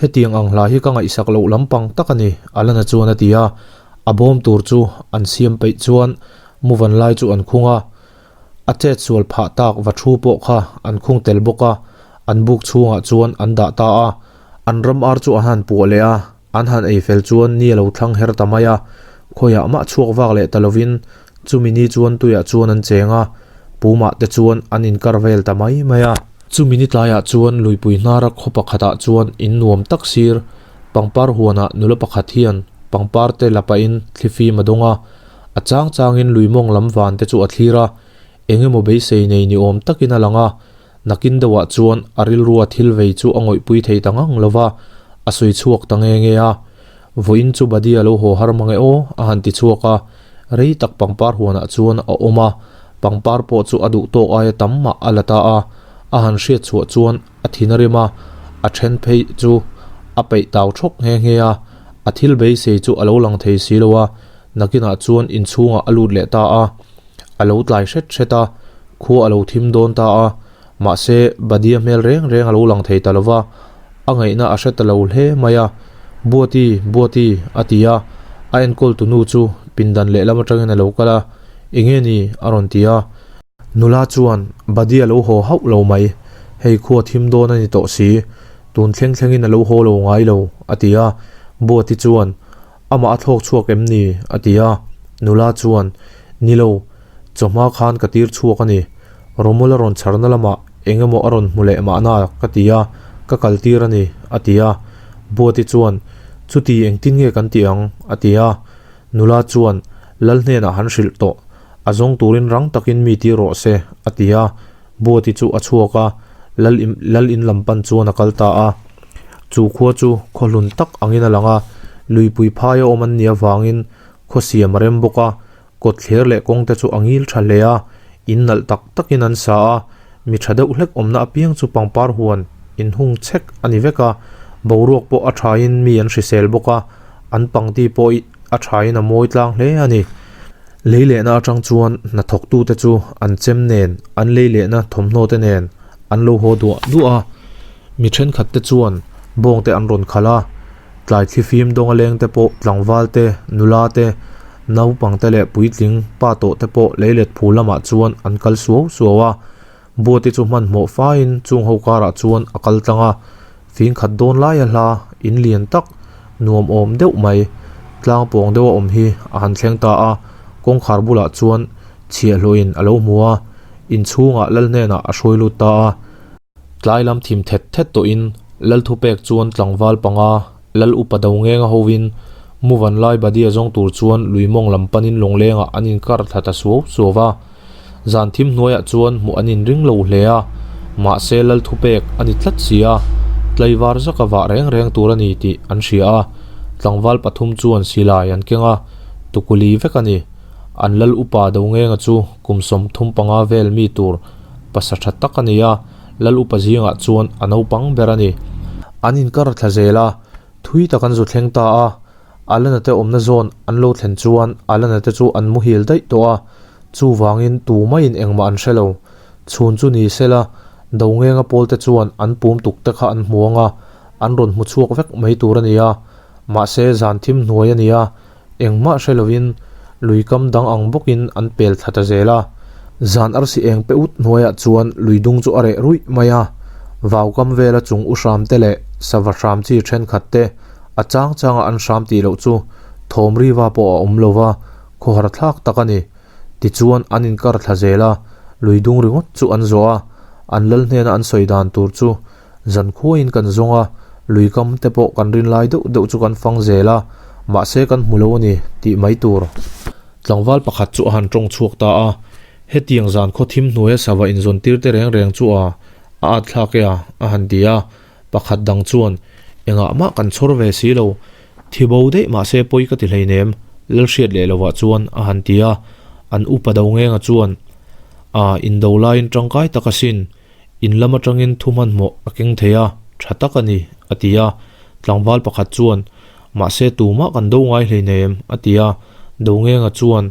hetiang ang hla hi ka ngaihsak loh lampang tak a ni, Alana chuan a ti a. A bawm tur chu an siam peih chuan muvan lai chu an khung a. A chet sual phah tak va thu pawh kha an khung tel bawk a, an buk chhungah chuan an dah ta a. An ram ar chu an han puah leh a, an han ei fel chuan ni a lo thlang her ta mai a. Khawiah mah chhuak vak leh ta lovin chumi ni chuan tuiah chuan an cheng a, pumah te chuan an inkar vel ta mai mai a. Chumi ni tlaiah chuan luipui hnara khaw pakhatah chuan in nuam tak sir pangpar huanah nula pakhat hian pangpar te la pahin thlifim a dawng a. A chang changin lui mawng lam van te chu a thlir a, eng emaw beisei nei ni awm takin a lang a, nakin deuhah chuan a rilrua thil vei chu a ngawihpui thei ta ngang lo va, a sawi chhuak ta nge nge a. Vawiin chu Badi a lo haw har mang e aw, a han ti chhuak a, rei tak pangpar huanah chuan a awm a, pangpar pawh chu a duh tawk aia tam mah a la ta a, a han hriat chhuah chuan a thin a rim a, a then phei chu a peih tau thawk nghe nghe a, a thil beisei chu a lo lang thei si lo a, Nakinah chuan inchhungah a lut leh ta a, a lo tlai hret hret a, khua a lo thim dawn ta a, mahse Badia hmel reng reng a lo lang thei ta lo va, a ngaihna a hre ta lo hle mai a, Buati, Buati, a ti a, a enkawl tu nu chu pindan lehlam atangin a lo kal a, Enge ni? a rawn ti a. Nula chuan, Badia lo haw hauh lo mai, hei khua thim dawn a ni tawh si, tun thleng thlengin a lo haw lo ngai lo, a ti a, Buati chuan, Amah a thlawk chhuak em ni? a ti a. Nula chuan, Ni lo, chawhma khan ka tir chhuak a ni. Romol a rawn chharna lamah eng emaw a rawn hmu leh mahna ka ti a, ka kal tir a ni, a ti a. Buati chuan, Chuti engtin nge kan ti ang? a ti a. Nula chuan, Lal hnenah han hrilh tawh, a zawng turin rang takin mi tir rawh se, a ti a. Buati chu a chhuak a, Lal Lal in lam pan chuan a kal ta a. Chu khua chu khaw hlun tak angin a lang a, luipui phai a awm an nih avangin khaw siam a rem bawk a, kawt thler leh kawng te chu a ngil tha hle a, in nalh tak takin an sa a, mi tha deuh hlek awmna apiang chu pangpar huan inhung chhek a ni vek a, boruak pawh a thain mi an hrisel bawk a, an pangti pawh a thain a mawi tlang hle a ni. Lei lehna atang chuan hnathawktute chu an chem nen, an lei lehna thawmhnaw te nen an lo haw duah duah a. Mi thenkhat te chuan bawng te an rawn khalh a, tlai thlifim dawnga leng te pawh tlangval te, nula te, naupang te leh puitling pa tawh te pawh leilet phul lamah chuan an kal suau suau a. Buati chu hmanhmawh faiin chung ho karah chuan a kal tlang a, fing khat dawn laia hla in lian tak nuam awm deuh mai tlang pawng deuha awm hi a han thleng ta a, kawngkhar bulah chuan chhiahhlawhin a lo hmu a, inchhungah lal hnenah a hruai lut ta a. Tlai lam thim thet thet tawhin lal thupek chuan tlangval panga lal upa do ngenga hovin Muvan lai Badia zawng tur chuan lui mawng lam panin lawnglengah an inkar thla ta suau suau va. Zan thim hnuaiah chuan hmuh an inring lo hle a, mahse lal thupek a ni tlat si a, tlaivar zaka vah reng reng tur a ni tih an hria a. Tlangval pathum chuan silai an keng a, tukuli vek a ni. An lal upa do ngenga chu kum 35 vel mi tur pasa tha tak a ni a, lal upa zingah chuan a naupang ber a ni. An inkar thla zel a, thui tak an zu thleng ta a, Alana te awmna zawn an lo thlen chuan Alana te chu an muhil daih tawh a, chuvangin tumaiin engmah an hre lo. Chhun chu ni sela, Dongenga pawlte chuan an pum tuk te kha an hmu ang a, an rawn hmu chhuak vek mai tur a ni a, mahse zan thim hnuai a ni a, Engmah hre lovin lui kam dang ang bawkin an pel thla ta zel a. Zan arsi eng pe ut hnuaiah chuan lui dung chu a reh ruih mai a. Vau kam vela chung u hram te leh sava hram chi thenkhat te a chang changa an hram tih loh chu thawm riva pawh a awm lo va, khawhar thlak tak a ni. Tichuan an inkar thla zel a, lui dung ringawt chu an zawh a, an lal hnena an sawi dan tur chu zan khuaiin kan zawng a, lui kam te pawh kan rin lai deuh deuh chu kan fang zel a, mahse kan hmu lo a ni tih mai tur. Tlangval pakhat chu a han tawng chhuak ta a, hetiang zan khaw thim hnuaia sava inzawn tir te reng reng chu a a at thlak e a, a han ti a, pakhat dang chuan engah mah kan chhawr ve si lo, thi bo daih mahse pawi ka ti hleinem, Lalhriat leh lovah chuan a han ti a, an upa do ngenga chuan a indo laiin tangkai tak asin, in lam atangin thu hmanhmawh a keng thei a, tha tak a ni, a ti a. Tlangval pakhat chuan, Mahse tumah kan do ngai hleinem, a ti a. Dongenga chuan,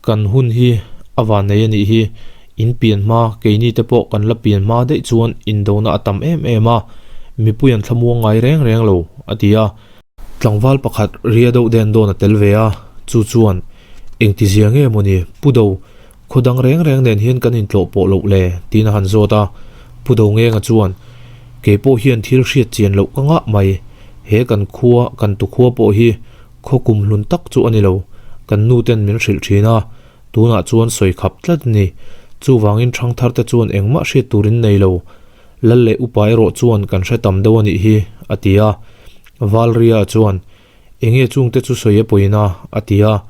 Kan hun hi a van nei a nih hi, in pian hma, keini te pawh kan la pian hma daih chuan indona a tam em em a, mipui an thlamuang ngai reng reng lo, a ti a. Tlangval pakhat ria deuh den dawn a tel ve a, chu chuan, Engtizia nge mawni, Pu Do, khaw dang reng reng nen hian kan intlawh pawh loh le? tiin a han zawt a. Pu Do Ngenga chuan, Kei pawh hian thil hriat chian loh ka ngah mai, he kan khua, kan tukhua pawh hi khaw kum hlun tak chu a ni lo, kan nu ten min hrilh thin a, tunah chuan sawi khap tlat a ni. Chuvangin ṭhangthar te chuan engmah hriat turin nei lo. Lal leh upa erawh chuan kan hre tam deuh a nih hi, a ti a. Valria chuan, Enge chungte chu sawi a pawina? a ti a.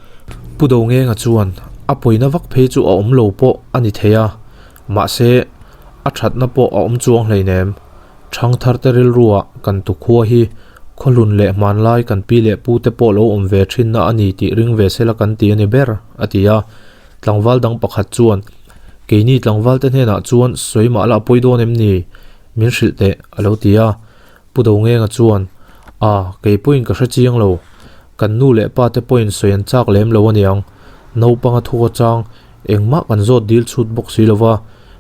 Pu Dongenga chuan, A pawina vak phei chu a awm lo pawh a ni thei a, mahse, a thatna pawh a awm chuang hleinem. Thangtharte rilruah kan tukhua hi khawhlun leh hmanlai kan pi leh pute pawh lo awm ve thinna a ni tih ring ve sela kan ti a ni ber, a ti a. Tlangval dang pakhat chuan, Keini tlangvalte hnenah chuan sawi mah la a pawi dawn em ni? Min hrilh teh, a lo ti a. Pu Dongenga chuan, A, kei pawhin ka hre chiang lo. Kan nu leh pa te pawhin sawi an chak lem lo aniang. Naupanga thuk atang engmah kan zawt dil chhut bawk si lova,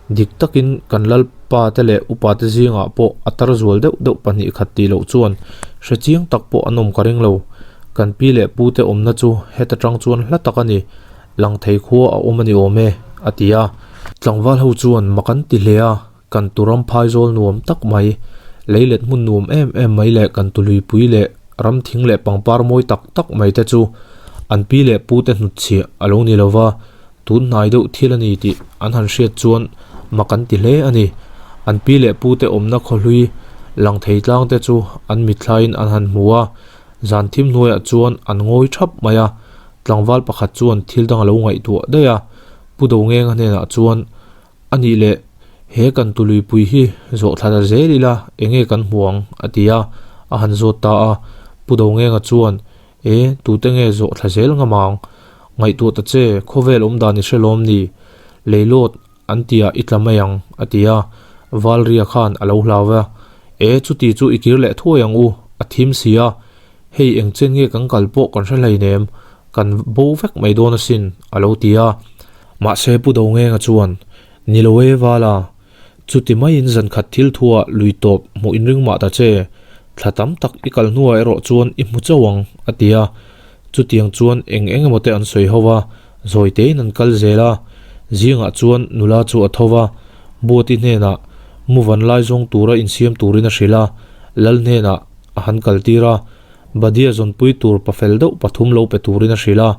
dik takin kan lalpa te leh upa te zingah pawh a tar zual deuh deuh pahnih khat tih loh chuan hre chiang tak pawh an awm ka ring lo. Kan pi leh pu te awmna chu heta tang chuan hla tak a ni. Lang thei khua a awm a ni awm e, a ti a. Tlangval ho chuan mak an ti hle a. Kan tu ram phaizawl nuam tak mai, leilet hmun nuam em em mai leh kan tuluipui leh ram thing leh pangpar mawi tak tak mai te chu an pi leh pu te hnutchhiah a lo ni lo va, tun hnai deuh thil a ni tih an han hriat chuan mak an ti hle a ni. An pi leh pu te awmna khawhlui lang thei tlang te chu an mitthlaiin an han hmu a, zan thim hnuaiah chuan an ngawi thap mai a, tlangval pakhat chuan thil dang a lo ngaihtuah daih a, Pu Dongenga hnenah chuan A nih leh, he kan tuluipui hi zawh thla ta zel ila enge kan hmu ang? a ti a, a han zawt ta a. Pu Dongenga chuan, E, tute nge zawh thla zel ngam ang? Ngaihtuah ta che, khawvel awm dan i hre lawm ni? Leilawt an tia i tla mai ang, a ti a. Valria khan a lo hlau a, E, chuti chu i kir leh thuai ang u, a thim si a. Hei eng chen nge kan kal pawh kan hre hleinem, kan bo vek mai dawn asin, a lo ti a. Mahse Pu Dongenga chuan, Ni lo e Vala, chuti maiin zan khat thil thuah lui tawp hmuh inring mah ta che, thla tam tak i kal hnuah erawh chuan i hmu chauh ang, a ti a. Chutiang chuan eng eng emaw te an sawi ho va, zawi tein an kal zel a. Zingah chuan nula chu a tho va, Buati hnenah muvan lai zawng tura insiam turin a hrilh a, Lal hnenah a han kaltir a, Badia zawnpui tur pafel deuh pathum lo pe turin a hrilh a.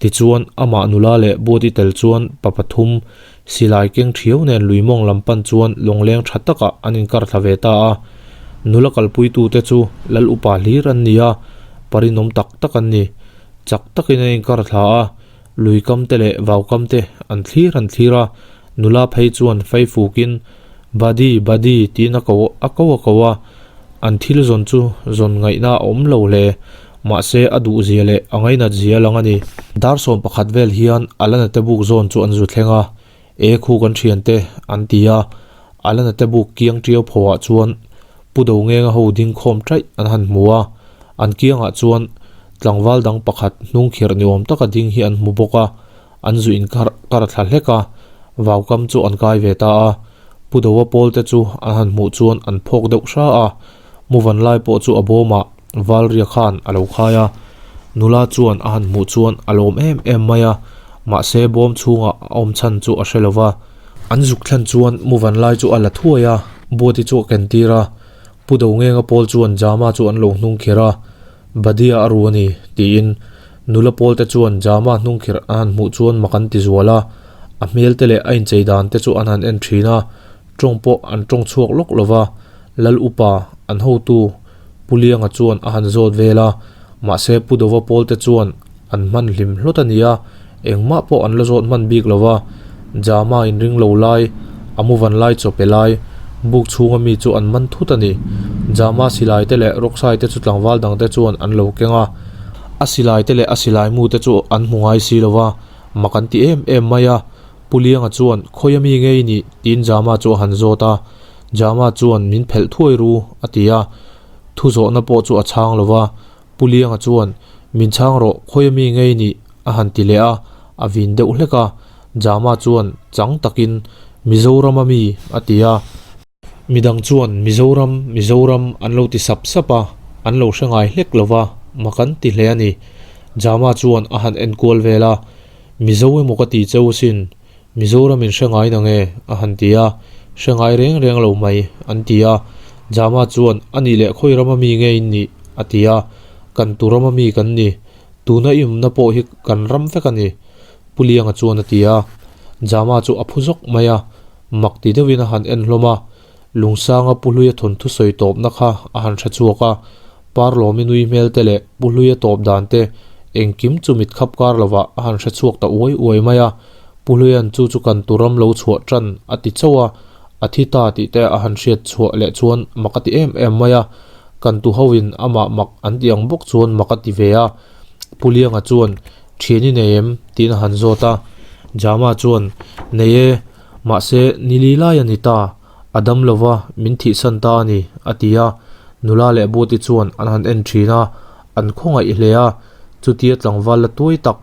Tichuan, amah nula leh Buati tel chuan pa pathum silai keng thiau nen lui mawng lam pan chuan lawngleng tha takah an inkar thla ve ta a. Nula kalpuitute chu lal upa hlir an ni a, parinawm tak tak an ni. Chak takin an inkar thla a, lui kam te leh vau kam te an thlir an thlir a, nula phei chuan fei fukin, Badi, Badi tiin a ko a ko a ko a, an thil zawn chu zawn ngaihna a awm lo hle. Mahse, a duh zia leh a ngainat zia lang a ni. Dar 11 vel hian Alana te buk zawn chu an zu thleng a, E khu kan thiante, an ti a. Alana te buk kiang tiau phoah chuan Pu Dongenga ho ding khawm taih an han hmu a, an kiangah chuan tlangval dang pakhat hnung khirh ni awm taka ding hi an hmu bawk a, an zu in kar kar thla hlek a, vaukam chu an kai ve ta a. Pu Doa pawl te chu an han hmuh chuan an phawk deuh hra a, muvan lai pawh chu a bawmah Valria khan a lo khai a, nula chuan a han hmuh chuan a lawm em em mai a, mahse bawm chhungah a awm chhan chu a hre lo va. An zuk thlen chuan muvan lai chu a la thuai a, Buati chu a ken tir a, Pu Dongenga pawl chuan Jama chu an lo hnung kher a, Badia a ru a ni, tiin. Nula pawl te chuan Jama hnungkhirh an han hmuh chuan mak an ti zual a, a hmel te leh a inchei dan te chu an han en thin a, tawng pawh an tawng chhuak lawk lo va, Lal upa, an hotu Pu Lianga chuan a han zawt vel a, mahse Pu Dova pawl te chuan an hman hlim hlawt a nia, engmah pawh an la zawt hman bik lo va, Jama inring lo lai, a mu van lai chaw pe lai, buk chhunga mi chu an man thut a ni. Jama silai te leh rawksai te chu tlangval dang te chuan an lo keng a, a silai te leh a silai mu te chu an hmu ngai si lo va, mak an ti em em mai a. Pu Lianga chuan, Khawi a mi ngei nih? tiin Jama chu a han zawt a. Jama chuan, Min phelh thuai ru, a ti a. Thu zawhna pawh chu a chhang lo va. Pu Lianga chuan, Min chhang rawh, khawi a mi ngei nih? a han ti leh a, a vin deuh hlek a. Jama chuan chang takin, Mizoram a mi? a ti a. Midang chuan, Mizoram, Mizoram an lo ti sap sap a, an lo hre ngai hlek lo va, mak an ti hle a ni. Jama chuan a han enkual vel a, Mizo emaw ka ti cheu sin, Mizoram in hre ngai na nge? a han ti a, Hre ngai reng reng lo mai, an ti a. Jama chuan, A nih leh khawi rama mi nge in nih? a ti a, Kan tu rama mi kan ni, tuna i awmna pawh hi kan ram vek a ni, Pu Lianga chuan a ti a. Jama chu a phu zawk mai a, mak ti deuhin a han en hlawm a, Lungsanga Pu Hluia thawnthu sawi tawpna kha a han hre chhuak a, Parlawmi nui hmel te leh Pu Hluia tawp dan te engkim chu mit khap kar lovah a han hre chhuak ta uai uai mai a. Pu Hluia'n chu chu kan tu ram lo chhuah tan a ti chauh a, a thi ta tih te a han hriat chhuah leh chuan mak a ti em em mai a, kan tu hoin amah mak an ti ang bawk chuan mak a ti ve a. Pu Lianga chuan, Thian i nei em? tiin a han zawt a. Jama chuan, Nei e, mahse ni li lai a ni ta, a dam lo va, min thihsan ta a ni, a ti a. Nula leh Buati chuan an han en thin a, an khawngaih hle a, chutia tlangval la tuai tak,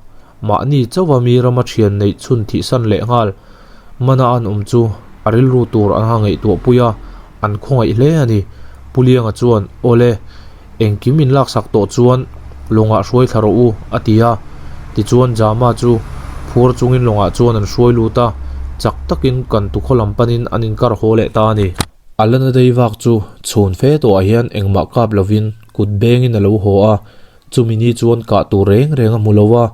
mahni chauha mi rama thian neih chhun thihsan leh nghal mana an awm chu a rilru tur an ha ngaihtuah pui a, an khawngaih hle a ni. Pu Lianga chuan, Awle, engkim in laksak tawh chuan lawngah hruai thla rawh u, a ti a. Tichuan Jama chu phur chungin lawngah chuan an hruai lut a, chak takin kan tukhaw lam panin an inkar haw leh ta a ni. A la na dei vak chu chhun fe tawhah hian engmah kap lovin kut bengin a lo haw a, chumi ni chuan kah tur reng reng a hmu lo a,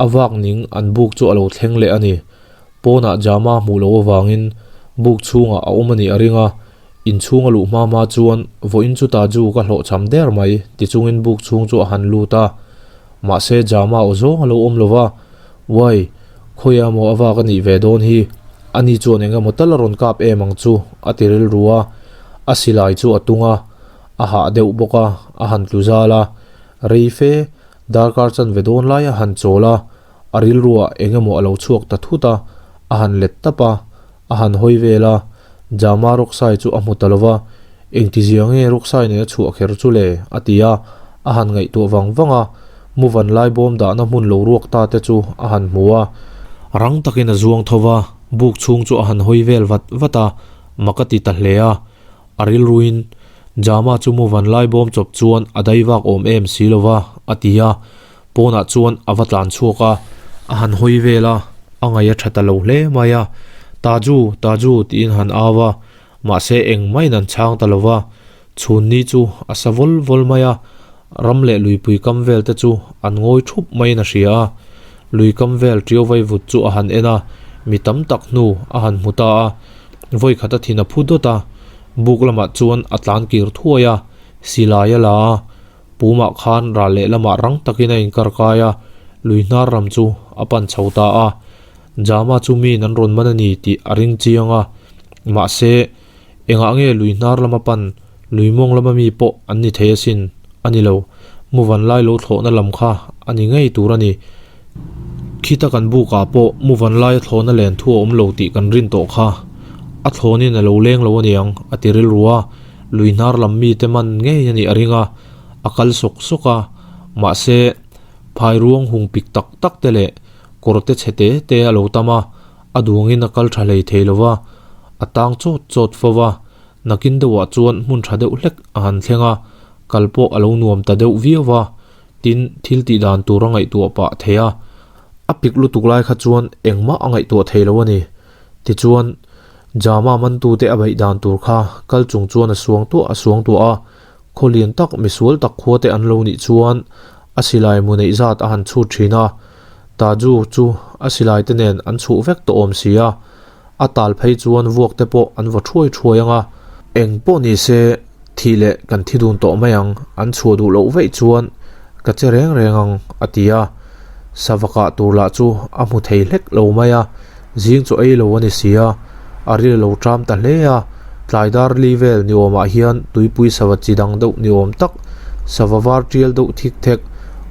a vak ning an buk chu a lo thleng leh a ni. Pawnah Jama hmuh loh avangin buk chhungah a awm a nih a ring a, inchhung a luh hma hma chuan vawiin chu Taju ka hlawhchham der mai ti chungin buk chhung chu a han lut a, mahse Jama aw zawng a lo awm lo va, Uai, khawiah emaw a vak a nih ve dawn hi, ani chuan eng emaw tal a rawn kap em ang chu, a ti rilru a, a silai chu a tung a, a hah deuh bawk a, a han tlu zal a, rei fe, darkar chanve dawn lai a han chawl a, a rilruah eng emaw a lo chhuak ta thut a, a han let tap a, a han hawi vel a, Jama rawksai chu a hmu ta lo va, Engtizia nge rawksai nen a chhuah kher chu le? a ti a, a han ngaihtuah vang vang a, Muvan lai bawm dahna hmun lo ruak ta te chu a han hmu a. Rang takin a zuang tho va, buk chhung chu a han hawi vel vat vat a, mak a ti ta hle a. A rilruin, Jama chu Muvan lai bawm chawp chuan a dai vak awm em si lo va, a ti a. Pawnah chuan a va tlan chhuak a, a han hawi vel a, a ngaih a tha ta lo hle mai a. Taju, Taju tiin han au a, mahse engmah in an chhang ta lo va. Chhun ni chu a sa vawl vawl mai a, ram leh luipui kam vel te chu an ngawi thup maiin a hria a. Lui kam vel ṭiau vai vut chu a han en a, mi tam tak hnu a han hmu ta a. Vawi khat a thin a phu dawt a, buk lamah chuan a tlan kir thuai a, silai a la a. Pumah khan ral lehlamah rang takin a inkar kai a, lui hnar ram chu a pan chho ta a. Jama chu miin an rawn man a ni tih a ring chiang a, mahse, engah nge lui hnar lama pan, lui mawng lama mi pawh an ni thei asin? A ni lo, muvan lai lo thlawhna lam kha a ni ngei tur a ni. Khita kan bukah pawh muvan laia thlawhna len thu a awm lo tih kan rin tawh kha. A thlawnin a lo leng lo aniang, a ti rilru a. Lui hnar lam mite man ngei a nih a ring a, a kal sawk sawk a, mahse phai ruang hung pik tak tak te leh kawr te chhe te te a lo tam a, a duangin a kal tha hlei thei lo va, a tang chawt chawt fo va, nakin deuhah chuan hmun tha deuh hlek a han thleng a, kal pawh a lo nuam ta deuh viau va, tin thil tih dan tur a ngaihtuah pah thei a, a pik lutuk lai kha chuan engmah a ngaihtuah thei lo a ni. Tichuan, Jama mantute a beih dan tur kha kal chung chuan a suang tuah a suang tuah a, khaw lian tak misual tak khua te an lo nih chuan A silai mu neih zat a han chhut thin a, Taju chu a silai te nen an chhuh vek tawh awm si a, a tal phei chuan vuak te pawh an vaw thuai thuai ang a. Eng pawh ni se, thih leh kan thi dun tawh mai ang, an chhuah duh loh veih chuan ka che reng reng ang, a ti a. Sava kah tur lah chu a hmu thei hlek lo mai a, zing chaw ei lo a ni si a, a ril a lo ṭam ta hle a. Tlai dar li vel ni awmah hian tuipui sava chi dang deuh ni awm tak, sava var ṭial deuh thik thek,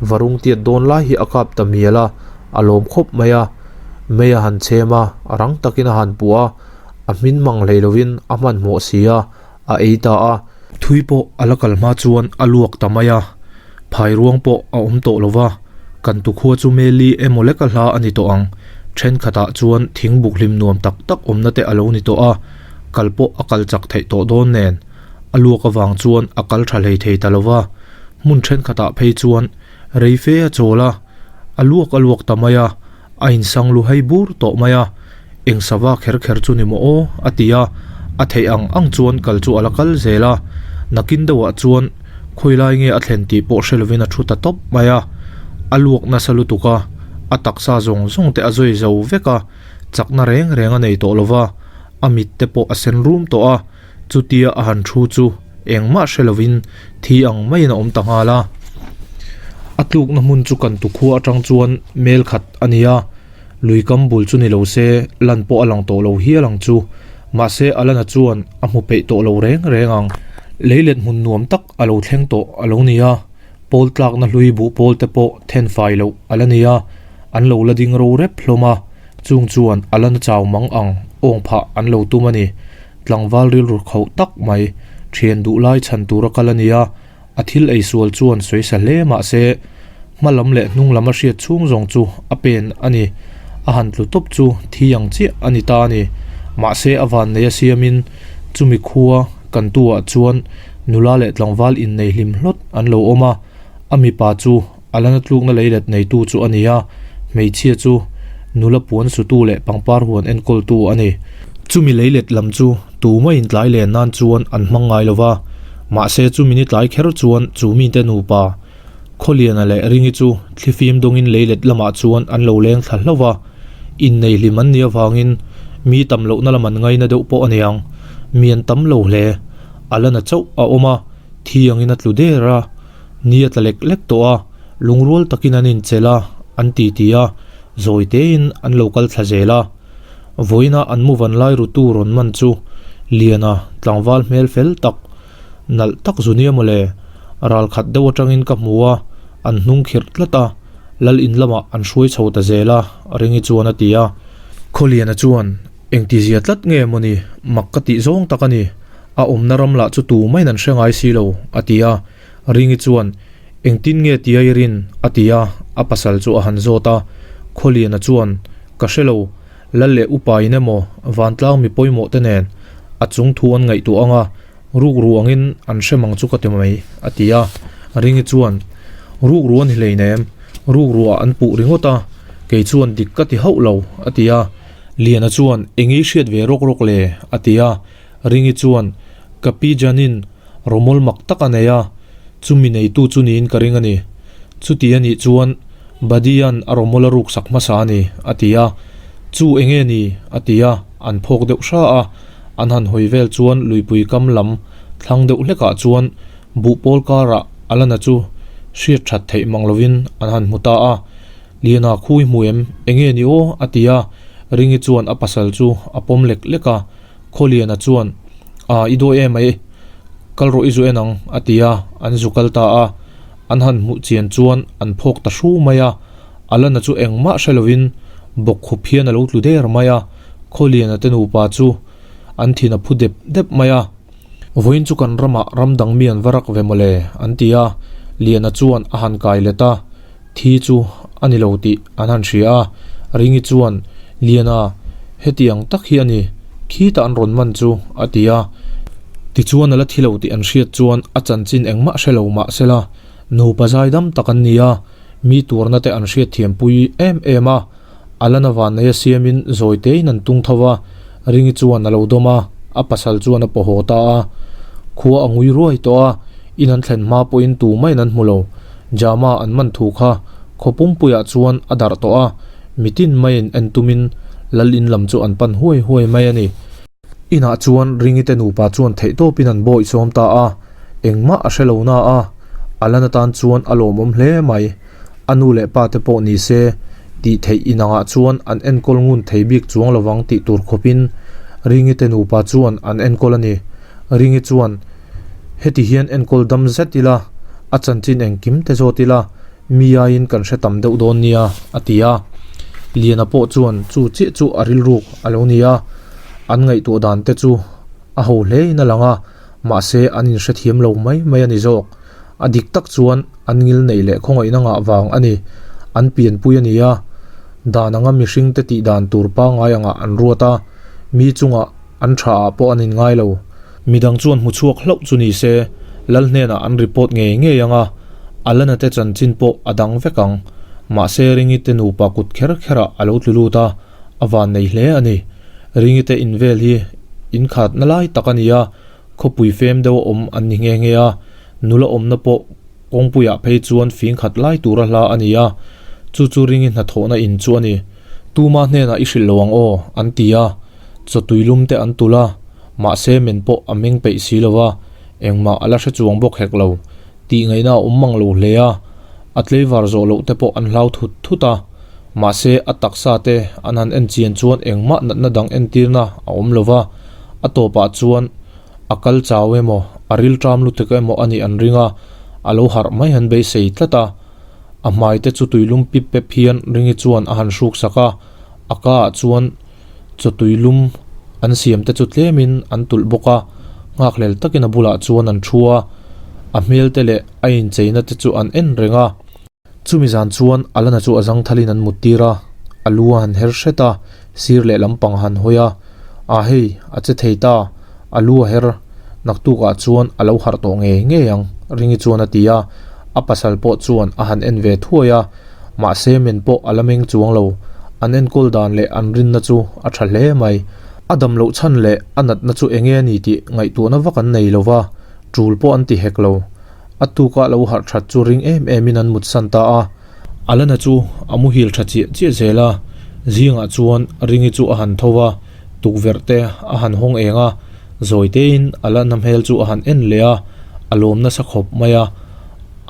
varung tiat dawn lai hi a kap ta mial a, a lawm khawp mai a. Mei a han chhem a, rang takin a han puh a, a hmin mang hlei lovin a hmanhmawh si a, a ei ta a. Thui pawh a la kal hma chuan a luak ta mai a, phai ruang pawh a awm tawh lo va, kan tukhua chu Meli emaw leka hla a ni tawh ang. Thenkhatah chuan thing buk hlim nuam tak tak awmna te a lo ni tawh a, kal pawh a kal chak theih tawh dawn nen. A luak avang chuan a kal tha hlei thei ta lo va, hmun thenkhatah phei chuan rei fe a chawl a, a luak a luak ta mai a, a insang lu hei bur tawh mai a, eng sava kher kher chu ni maw aw a ti a, a theih ang ang chuan kal chu a la kal zel a, nakin deuhah chuan khawi lai nge a thlen tih pawh hre lovin a thu ta tawp mai a, a luak nasa lutuk a, a taksa zawng zawng te a zawi zo vek a, chakna reng reng a nei tawh lo va, a mit te pawh a sen rum tawh a. Chutia a han thu chu engmah hre lovin thi ang maiin a awm ta nghal a. A tlukna hmun chu kan tukhua atang chuan mel khat a ni a, lui kam bul chu ni lo se lan pawh a lang tawh lo hial ang chu. Mahse Alana chuan a hmu peih tawh lo reng reng ang. Leilet hmun nuam tak a lo thleng tawh a lo ni a, pawl tlakna hlui buh pawl te pawh then fai loh a la ni a, an lo la ding ro rep hlawm a, chung chuan Alana chau mang ang awng phah an lo tum a ni. Tlangval rilru khauh tak mai, thian duh lai chhan tura kal a ni a, a thil ei sual chuan sawi sa hle mah se, hma lam leh hnung lam a hriat chhung zawng chu a pen a ni. A han tlu tawp chu thi ang chiah a ni ta a ni. Mahse a vannei a siamin chumi khua kan tu ah chuan nula leh tlangval innei hlim hlawt an lo awm a, a mipa chu A la na tlukna leilet neitu chu a ni a, hmeichhia chu nula puan sutu leh pangpar huan enkawltu a ni. Chumi leilet lam chu tuma intlai len nan chuan an hmang ngai lo va, mahse chumi ni tlai kher chuan chu mite nupa Khawliana leh Ringi chu thlifim dawngin leilet lamah chuan an lo leng thla hlauh va, innei hlim an nih avangin mi tam lohna lam an ngaina deuh pawh a niang, mi an tam lo hle. A la na chauh a awm a, thi angin a tlu der a. Ni a tla lek lek tawh a, lungrual takin an inchelh a, an ti ti a, zawi tein an lo kal thla zel a. Vawiina an mu van lai rutu rawn man chu Liana tlangval hmel fel tak, nalh tak zu nia mawle, ral khat deuh atangin ka hmu a, an hnung khirh tlat a, lal in lamah an hruai chho ta zel a, Ringi chuan a ti a. Khawliana chuan, Engtizia tlat nge mawni, mak ka tih zawng tak a ni, A awmna ram lah chu tu maiin an hre ngai si lo, a ti a. Ringi chuan, Engtin nge tia i rin? a ti a, a pasal chu a han zawt a. Khawliana chuan, Ka hre lo, Lal leh upain emaw vantlang mi pawimawh te nen a chung thu an ngaihtuah ang a, rukru angin an hre mang chu ka ti mai, a ti a. Ringi chuan, Rukru a ni hleinem, rukruah an puh ringawt a, kei chuan dik ka ti hauh lo, a ti a. Liana chuan, Engei hriat ve rawk rawk le? a ti a. Ringi chuan, Ka pi Janin rawmawl mak tak a nei a, chumi neitu chu niin ka ring a ni. Chuti a nih chuan Badian a rawmawl a ruksak hmasa a ni, a ti a. Chu eng nge ni? a ti a, an phawk deuh hra a. An han hawi vel chuan luipui kam lam thlang deuh hlekah chuan buhpawl karah Alana chu hriat that theih mang lovin an han hmu ta a. Liana khu i hmu em? Eng nge ni aw? a ti a. Ringi chuan a pasal chu a pawm lek lek a. Khawliana chuan, Aa, i dawi em ai, kal rawh i zu en ang, a ti a, an zu kal ta a. An han hmuh chian chuan an phawk ta hru mai a, Alana chu engmah hre lovin bawkkhup hian a lo tlu der mai a, Khawliana te nupa chu an thin a phu dep dep mai a. Vawiin chu kan ramah ram dang mi an va rak ve mawle, an ti a, Liana chuan a han kai let a. Thi chu a ni lo tih an han hria a, Ringi chuan, Liana, heti ang tak hi a ni, khitah an rawn man chu, a ti a. Tichuan a la thi lo tih an hriat chuan a chanchin engmah hre lo mah sela, nupa zaidam tak an ni a, mi tuarna te an hriatthiampui em em a. Alana vanneia siamin zawi tein an tung tho va, Ringi chuan a lo dawm a, a pasal chuan a paw haw ta a. Khua a ngui ruai tawh a, in an thlen hma pawhin tu maiin an hmu lo. Jama an man thu kha khaw pumpuiah chuan a darh tawh a, mitin maiin en tumin lal in lam chu an pan huai huai mai a ni. Inah chuan Ringite nupa chuan theihtawpin an bawih sawm ta a, engmah a hre lo na a, Alan atan chuan a lawmawm hle mai. A nu leh pa te pawh ni se, tih theih inangah chuan an enkawl ngun thei bik chuang lovang tih tur khawpin Ringite nupa chuan an enkawl a ni. Ringi chuan, Heti hian enkawl dam zet ila, a chanchin engkim te zawt ila, mi aiin kan hre tam deuh dawn nia, a ti a. Liana pawh chuan chu chiah chu a rilruk a lo ni a, an ngaihtuah dan te chu a ho hlein a lang a, mahse an inhrethiam lo mai mai a ni zawk. A dik tak chuan an ngil neih leh khawngaihna ngah vang a ni. An pianpui a ni a, dan anga mihring te tih dan tur pangngai angah an ruat a, mi chungah an tha ah pawh an inngai lo. Midang chuan hmu chhuak hlauh chu ni se, Lal hnenah an report ngei ngei ang a, Alana te chanchin pawh a dang vek ang. Mahse Ringi te nupa kut kher kherah a lo tlu lut a, a vannei hle a ni. Ringi te invel hi inkhatna lai tak a ni a, khawpui fem deuh a awm an ni nghe nghe a, nula awmna pawh kawngpuiah phei chuan fing khat lai tura hla a ni a, chu chu Ringi hnathawhna in chu a ni. Tuma hnenah i hrilh lo ang aw, an ti a, chawtui lum te an tulh a, mahse men pawh a meng peih si lo va, engmah a la hre chuang bawk hek lo. Tih ngaihna a awm mang lo hle a, a tleivar zawh loh te pawh an hlau thut thut a, mahse a taksa te an han en chian chuan engmah natna dang entirna a awm lo va, a tawpah chuan a kal chau emaw, a rilṭam lutuk emaw a nih an ring a, a lo harh mai han beisei tlat a. A hmai te chu tuilum pip pep hian Ringi chuan a han hruk sak a, a ka ah chuan chaw tuilum an siam te chu tlemin an tulh bawk a, nghakhlel takin a bulah chuan an thu a, a hmel te leh a incheina te chu an en reng a. Chumi zan chuan Alana chu a zangthalin an mut tir a, a lu a han her hret a, sir leh lampang a han hawi a, Ah hei, a che thei ta, a lu a her, naktukah chuan a lo harh tawh ngei ngei ang, Ringi chuan a ti a, a pasal pawh chuan a han en ve thuai a, mahse men pawh a la meng chuang lo, an enkawl dan leh an rinna chu a tha hle mai. A dam loh chhan leh a natna chu enge a ni tih ngaihtuahna vak an nei lo va, tul pawh an ti hek lo. A tuka lo harh that chu ring em em in an mutsan ta a. Alana chu a muhil tha chiah chiah zel a, zingah chuan Ringi chu a han tho va, tukverh te a han hawng eng a, zawi tein Alana hmel chu a han en leh a, a lawm nasa khawp mai a.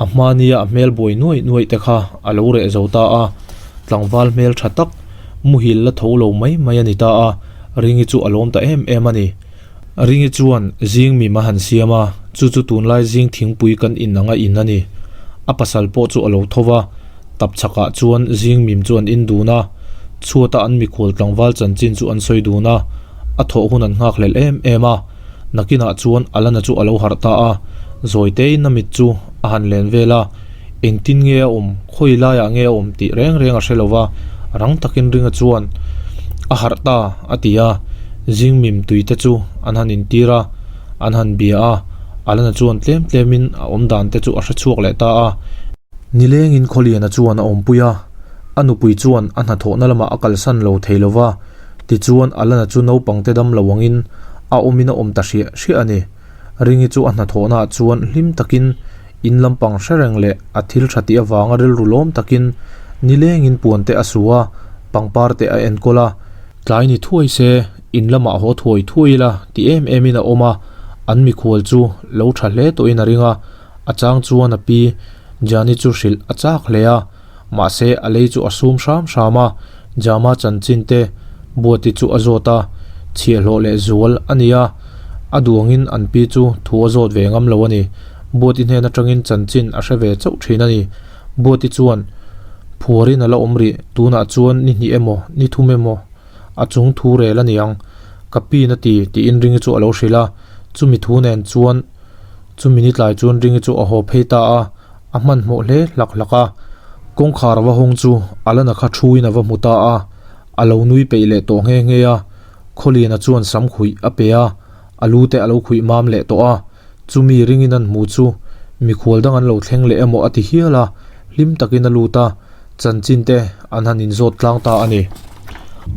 A hmania a hmel buai nuaih nuaih te kha a lo reh zo ta a, tlangval hmel tha tak muhil la tho lo mai mai a ni ta a, Ringi chu a lawm ta em em a ni. Ringi chuan zing mim a han siam a, chu chu tunlai zing thingpui kan in anga in a ni. A pasal pawh chu a lo tho va, tap chhakah chuan zing mim chu an in dun a, chhuata an mikhual tlangval chanchin chu an sawi dun a, a thawh hun an nghakhlelh em em a. Nakinah chuan Alana chu a lo harh ta a, zawitein a mit chu a han len vel a, engtin nge a awm, khawi laiah nge a awm tih reng reng a hre lo va, rang takin Ringa chuan a harh ta a ti a, zingmim tui te chu an han intir a, an han bia a, Alana chuan tlem tlemin a awm dan te chu a hre chhuak leh ta a. Nilengin Khawliana chuan a awmpui a, a nupui chuan a hnathawhna lamah a kalsan lo thei lo va, Tichuan, Alana chu naupangte dam lo angin a awmin a awm ta hriah hriah a ni. Ringi chu a hnathawhnaah chuan hlim takin in lampang hre reng leh a thil tha tih avanga rilru lawm takin nilengin puan te a su a, pangpar te a enkawl a. Tlai ni thuai se, in lamah haw thuai thuai ila ti em emin a awm a, an mikhual chu lo tha hle tawhin a ring a, a chang chuan a pi Jani chu hrilh a chak hle a. Mahse, a lei chu a sum hram hram a, Jama chanchin te Buati chu a zawt a, chhiahhlawh leh zual a ni a, a duangin an pi chu thu a zawt ve ngam lo a ni. Buati hnen atangin chanchin a hre ve chauh thin a ni. Buati chuan, Phuarin a la awm rih, tunah chuan ni hnih emaw, ni thum emaw a chung thu rel a ni ang, ka pi na ti, tiin Ringi chu a lo hrilh a. Chumi thu nen chuan chumi ni tlai chuan Ringi chu a haw phei ta a. A hmanhmawh hle hlak hlak a, kawngkhar va hawng chu Alana kha thuin a va hmu ta a, a lo nui peih leh tawh nghe nghe a, Khawliana chuan sam khuih a pe a, a lu te a lo khuih mam leh tawh a, chumi ringin an hmu chu mikhual dang an lo thleng leh emaw a ti hial a, hlim takin a lut a, chanchin te an han inzawt tlang ta a ni.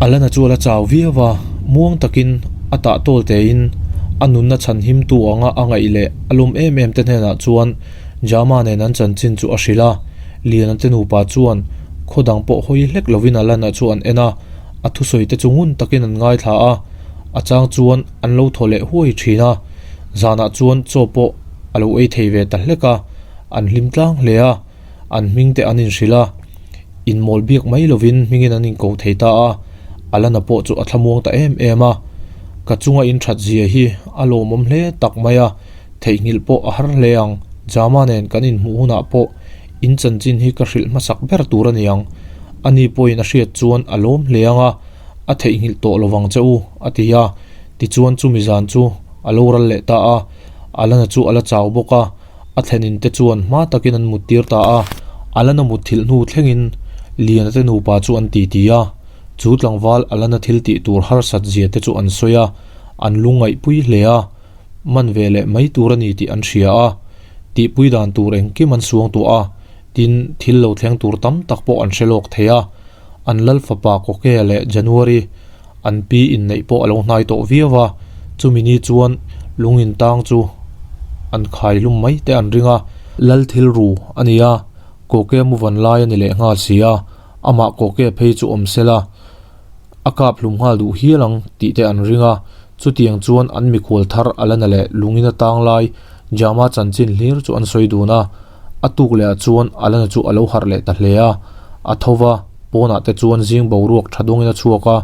Alana chu a la chau viau a, muang takin a tah tawl tein a nunna chhan himtu anga a ngaih leh a lawm em em te hnenah chuan. Jama nen an chanchin chu a hrilh a, Liana te nupa chuan khaw dang pawh hawi hlek lovin Alana chu an en a, a thusawi te chu ngun takin an ngaithla a, a chang chuan an lo thaw leh huai thin a, zanah chuan chaw pawh a lo ei thei ve ta hlek a, an hlim tlang hle a, an hming te an inhrilh a, inmawl biak mai lovin hmingin an inko thei ta a, Alana pawh chu a thlamuang ta em em a, ka chunga inthat zia hi a lawmawm hle tak mai a. Theihnghilh pawh a har hle ang, Jama nen kan inhmuh hunah pawh in chanchin hi ka hrilh hmasak ber tur a ni ang. Ani pawhin a hriat chuan a lawm hle ang a, a theihnghilh tawh lo vang che u, a ti a. Tichuan chumi zan chu a lo ral leh ta a, Alana chu a la chau bawk a, a thlenin te chuan hma takin an mut tir ta a. Alana mutthilh hnu thlengin Liana te nupa chu an titi a, chu tlangval Alana thil tih tur harsat zia te chu an sawi a, an lungngaihpui hle a. Man ve leh mai tur a ni tih an hria a, tihpui dan tur engkim an suang tuah a, tin, thil lo thleng tur tam tak pawh an hre lawk thei a. An lal fapa Kokea leh January an pi inneih pawh a lo hnai tawh viau a, chumi ni chuan lung intang chu an khai hlum mai te an ring a. Lal thil ru a ni a, Kokea muvan lai a ni leh nghal si a, amah Kokea phei chu awm sela, A kap hlum nghal duh hial ang tih te an ring a, chutiang chuan an mikhual thar Alana leh lungin a tang lai Jama chanchin hlir chu an sawi dun a. A tuk leh ah chuan Alana chu a lo harh leh ta hle a, a tho va, pawnah te chuan zing boruak tha dawngin a chhuak a,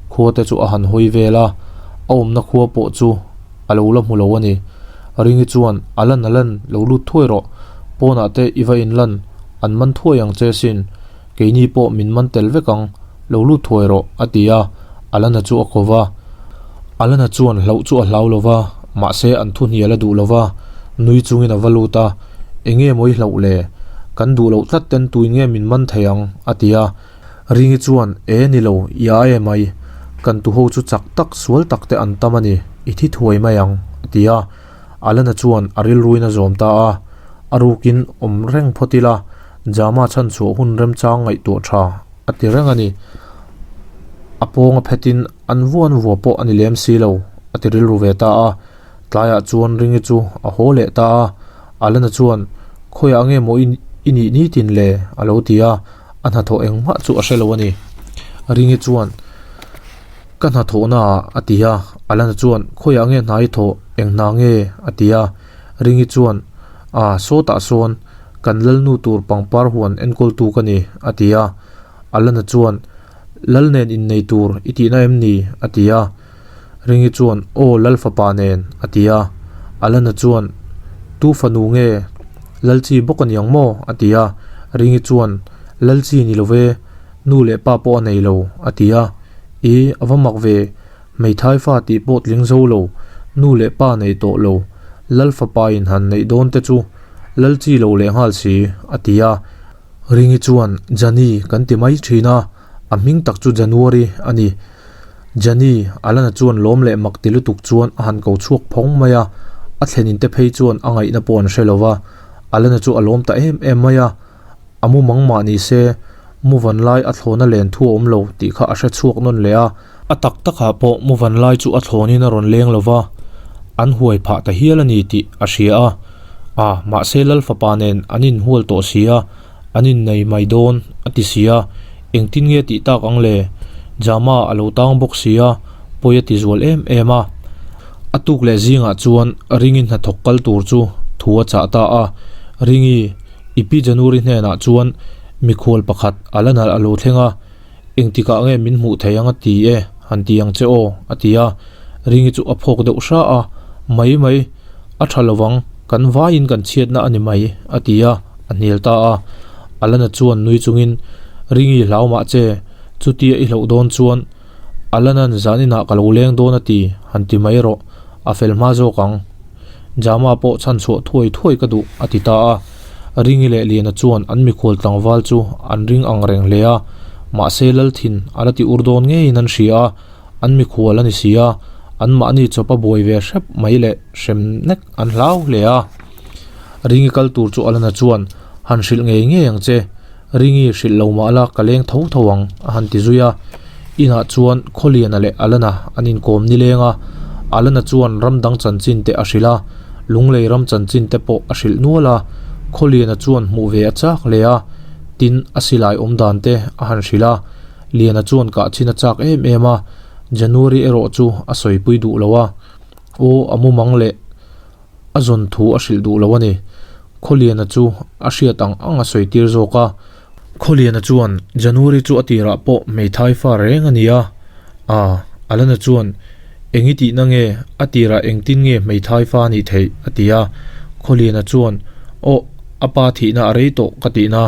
khua te chu a han hawi vel a, a awmna khua pawh chu a lo la hmu lo a ni. Ringi chuan, Alan, Alan, lo lut thuai rawh, pawnah te i va inlan, an man thuai ang che sin, Keini pawh min man tel vek ang, lo lut thuai rawh, a ti a, Alana chu a ko va. Alana chuan hlauh chu a hlau lo va, mahse an thu hnial a duh lo va, nui chungin a va lut a, Enge maw i hlauh le? Kan duh loh tlat ten tuin nge min man thei ang? a ti a. Ringi chuan, E ni lo, i a e mai. Kan tuho chu chak tak, sual tak te an tam a ni, i thi thuai mai ang, a ti a. Alana chuan a rilruin a zawm ta a, a rukin awm reng phawt ila, Jama chhan chhuah hun remchang ngaihtuah tha a ti reng a ni. A pawng a phetin an vuan vua pawh a ni lem si lo a ti rilru ve ta a. Tlaiah chuan Ringi chu a haw leh ta a, Alana chuan Khawiah nge maw i nih nitin le? a lo ti a, a hnathawh engmah chu a hre lo a ni. Ringi chuan Ka hnathawhna ah a ti a, Alana chuan Khawiah nge hna i thawh? Eng hna nge? a ti a, Ringi chuan A, sawtah sawn kan lalnu tur pangpar huan enkawltu ka ni, a ti a. Alana chuan, Lal nen innei tur i tihna em ni? a ti a. Ringi chuan, Aw, lal fapa nen, a ti a. Alana chuan, Tu fanu nge? Lal chi bawk a ni ang maw? a ti a. Ringi chuan, Lal chi ni lo ve, nu leh pa pawh a nei lo, a ti a. I, a va mak ve, Hmeithai fa tih pawh tling zo lo, nu leh pa nei tawh lo, Lal fapa in han neih dawn te chu Lal chi lo leh nghal si, a ti a. Ringi chuan, Jani kan ti mai thin a, a hming tak chu January a ni. Jani, Alana chuan lawm leh mak ti lutuk chuan a han ko chhuak phawng mai a, a thlenin te phei chuan a ngaihna pawh an hre lo va, Alana chu a lawm ta em em mai a. A mu mang mah ni se, mu van lai a thlawna len thu a awm lo tih kha a hre chhuak nawn leh a. A tak takah pawh mu van lai chu a thlawnin a rawn leng lo va, an huai phah ta hial a ni tih a hria a. A, mahse Lal fapa nen an inhual tawh si a, an innei mai dawn a ti si a, engtin nge tih tak ang le? Jama a lo tang bawk si a, pawi a ti zual em em a. A tuk leh zingah chuan Ringi hnathawk kal tur chu thu a chah ta a, Ringi, I pi January hnenah chuan mikhual pakhat a la nalh a lo thleng a, engtikah nge min hmuh thei ang a ti e, han ti ang che aw, a ti a. Ringi chu a phawk deuh hra a, Mai mai, a tha lovang, kan vaiin kan chhiatna a ni mai, a ti a, a hnial ta a. Alana chuan nui chungin, Ringi hlau mah che, chutia i hlauh dawn chuan Alana'n zaninah ka lo leng dawn a ti, han ti mai rawh, a fel hma zawk ang. Jama pawh chhan chhuah thuai thuai ka duh, a ti ta a. Ringi leh Liana chuan an mikhual tlangval chu an ring ang reng hle a, mahse Lalthin a la ti ur dawn ngeiin an hria a, an mikhual a ni si a, anmahni chawpa buai ve hrep mai leh hrem nek an hlau hle a. Ringi kal tur chu Alana chuan, Han hrilh ngei ngei ang che, Ringi hrilh lo mah la ka leng tho tho ang, a han ti zui a. Inah chuan Khawliana leh Alana an inkawm nileng a, Alana chuan ram dang chanchin te a hrilh a, Lunglei ram chanchin te pawh a hrilh nual a. Khawliana chuan hmuh ve a chak hle a, tin a silai awm dan te a han hrilh a. Liana chuan kah chin a chak em em a, January erawh chu a sawipui duh lo a. Aw a mumang leh a zawn thu a hrilh duh lo a ni. Khawliana chu a hriat ang ang a sawi tir zawk a. Khawliana chuan January chu a tirah pawh hmeithai fa reng a ni a. Aa, Alana chuan eng i tihna nge a tirah engtin nge hmeithai fa a nih theih a ti a. Khawliana chuan Aw, a pa thihna a rei tawh ka tihna.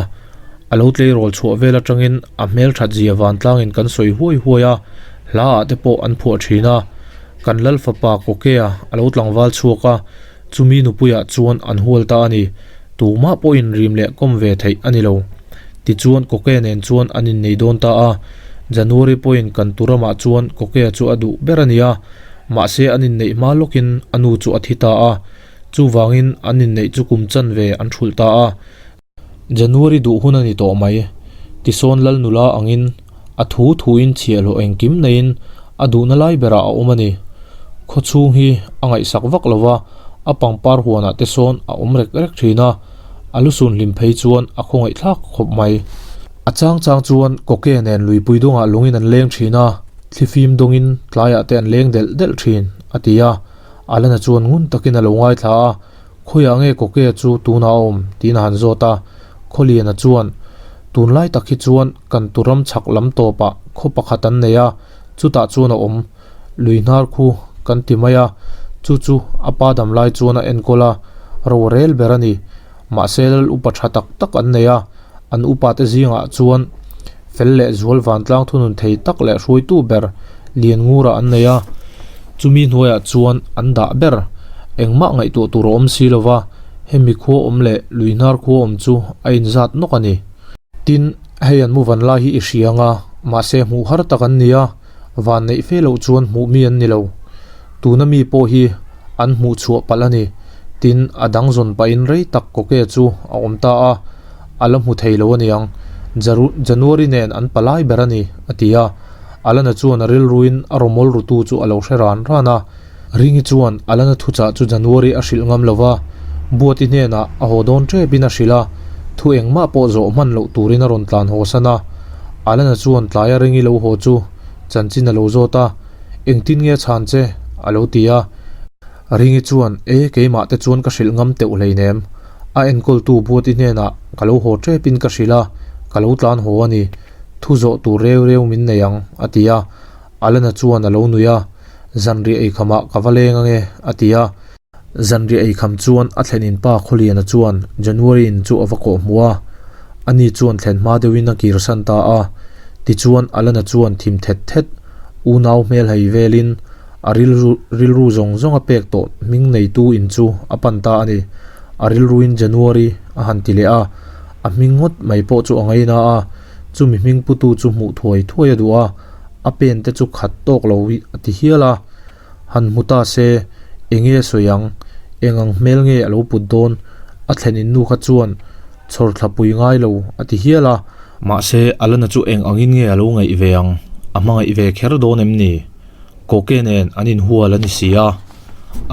A lo tleirawl chhuah vel atangin a hmelthat zia vantlangin kan sawi huai huai a, hla ah te pawh an phuah thin a. Kan lal fapa Kokea a lo tlangval chhuak a, chumi nupuiah chuan an hual ta a ni. Tumah pawhin rim leh kawm ve theih a ni lo. Tichuan Kokea nen chuan an innei dawn ta a. January pawhin kan tu ramah chuan Kokea chu a duh ber a ni a, mahse an inneih hma lawkin a nu chu a thi ta a. Chuvangin an inneih chu kum chanve an thulh ta a. January duh hun a ni tawh mai. Tisawn lal nula angin a thu thuin chhiahhlawh engkim neiin a duhna lai berah a awm a ni. Khawchhung hi a ngaihsak vak lo va, a pangpar huanah te sawn a awm rek rek thin a, a lusun hlim phei chuan a khawngaihthlak khawp mai. A chang chang chuan kawke nen luipui dawngah lungin an leng thin a, thlifim dawngin tlaiah te an leng delh delh thin, a ti a. Alana chuan ngun takin a lo ngaithla a. Khawiah nge Kokea chu tunah a awm? tiin a han zawt a. Khawliana chuan, Tunlai tak hi chuan kan turam chhak lam tawpah khaw pakhat an nei a, chutah chuan a awm. Lui hnar khu kan ti mai a, chu chu a pa dam lai chuan a enkawl a, ro rel ber a ni. Mahse lal upa tha tak tak an nei a, an upate zingah chuan fel leh zual vantlang thunun thei tak leh hruaitu ber Lianngura an nei a, chumi hnuaiah chuan an dah ber. Engmah ngaihtuah tur a awm si lo va, hemi khua awm leh lui hnar khua awm chu a inzat nawk a ni. Tin, hei an mu van lai hi i hria ang a, mahse hmuh har tak an ni a, van neih fe loh chuan hmuh mi an ni lo. Tuna mi pawh hi an hmuh chhuah palh a ni. Tin, a dang zawn pahin rei tak kawke chu a awm ta a, a la hmu thei lo a niang. January nen an palai ber a ni, a ti a. Alana chuan a rilruin a rawmawl rutu chu a lo hre ran ran a. Ringi chuan Alana thuchah chu January a hrilh ngam lo va, Buati hnenah a haw dawn tepin a hrilh a, thu engmah pawh zawh hman loh turin a rawn tlan haw san a. Alana chuan tlaia Ringi lo haw chu chanchin a lo zawt a, Engtin nge a chhan che? a lo ti a. Ringi chuan, E, keimah te chuan ka hrilh ngam teuh hleinem. A enkawltu Buati hnenah ka lo haw tepin ka hrilh a, ka lo tlan haw a ni. Thu zawh tur reu reu min nei ang, a ti a. Alana chuan a lo nui a, Zanriah eikhamah ka va leng ange, a ti a. Zanriah eikham chuan a thlenin pa Khawliana chuan January in chu a va kawh hmuh a, ani chuan thlen hma deuhin a kirsan ta a. Tichuan Alana chuan thim thet thet, unau hmel hei velin a rilru rilru zawng zawng a pek tawh hming neitu in chu a pan ta a ni. A rilruin January a han ti leh a, a hming ngawt mai pawh chu a ngaina a, chumi hming putu chu hmuh thuai thuai a duh a. a pen te chu khat tawk lo hi a ti hial a, han hmu ta se eng nge sawi ang, eng ang hmel nge a lo put dawn, a thlen in nu kha chuan chhawr thla pui ngai lo a ti hial a. Mahse Alana chu eng angin nge a lo ngaih ve ang, a hmangaih ve kher dawn em ni? Kawke nen an inhual a ni si a,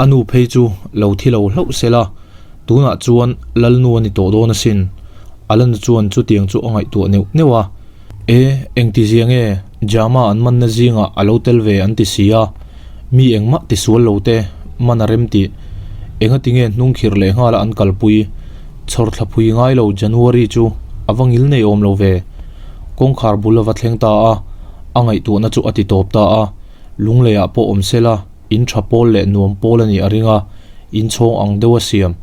a nu phei chu lo thi lo hlauh se la, tunah chuan Lalnu a ni tawh dawn asin, Alana chuan chutiang chu a ngaihtuah neuh neuh a. E, engtizia nge Jama an manna zingah a lo tel ve an ti si a, mi engmah ti sual lo te man a rem tih. Engati nge hnung khirh leh nghala an kalpui? Chhawr thla phui ngai lo January chu a va ngil nei awm lo ve. Kawngkhar bul a va thleng ta a, a ngaihtuahna chu a ti tawp ta a. Lungleiah pawh awm se la, in tha pawl leh nuam pawl a nih a ring a, in chhawng ang deuh a siam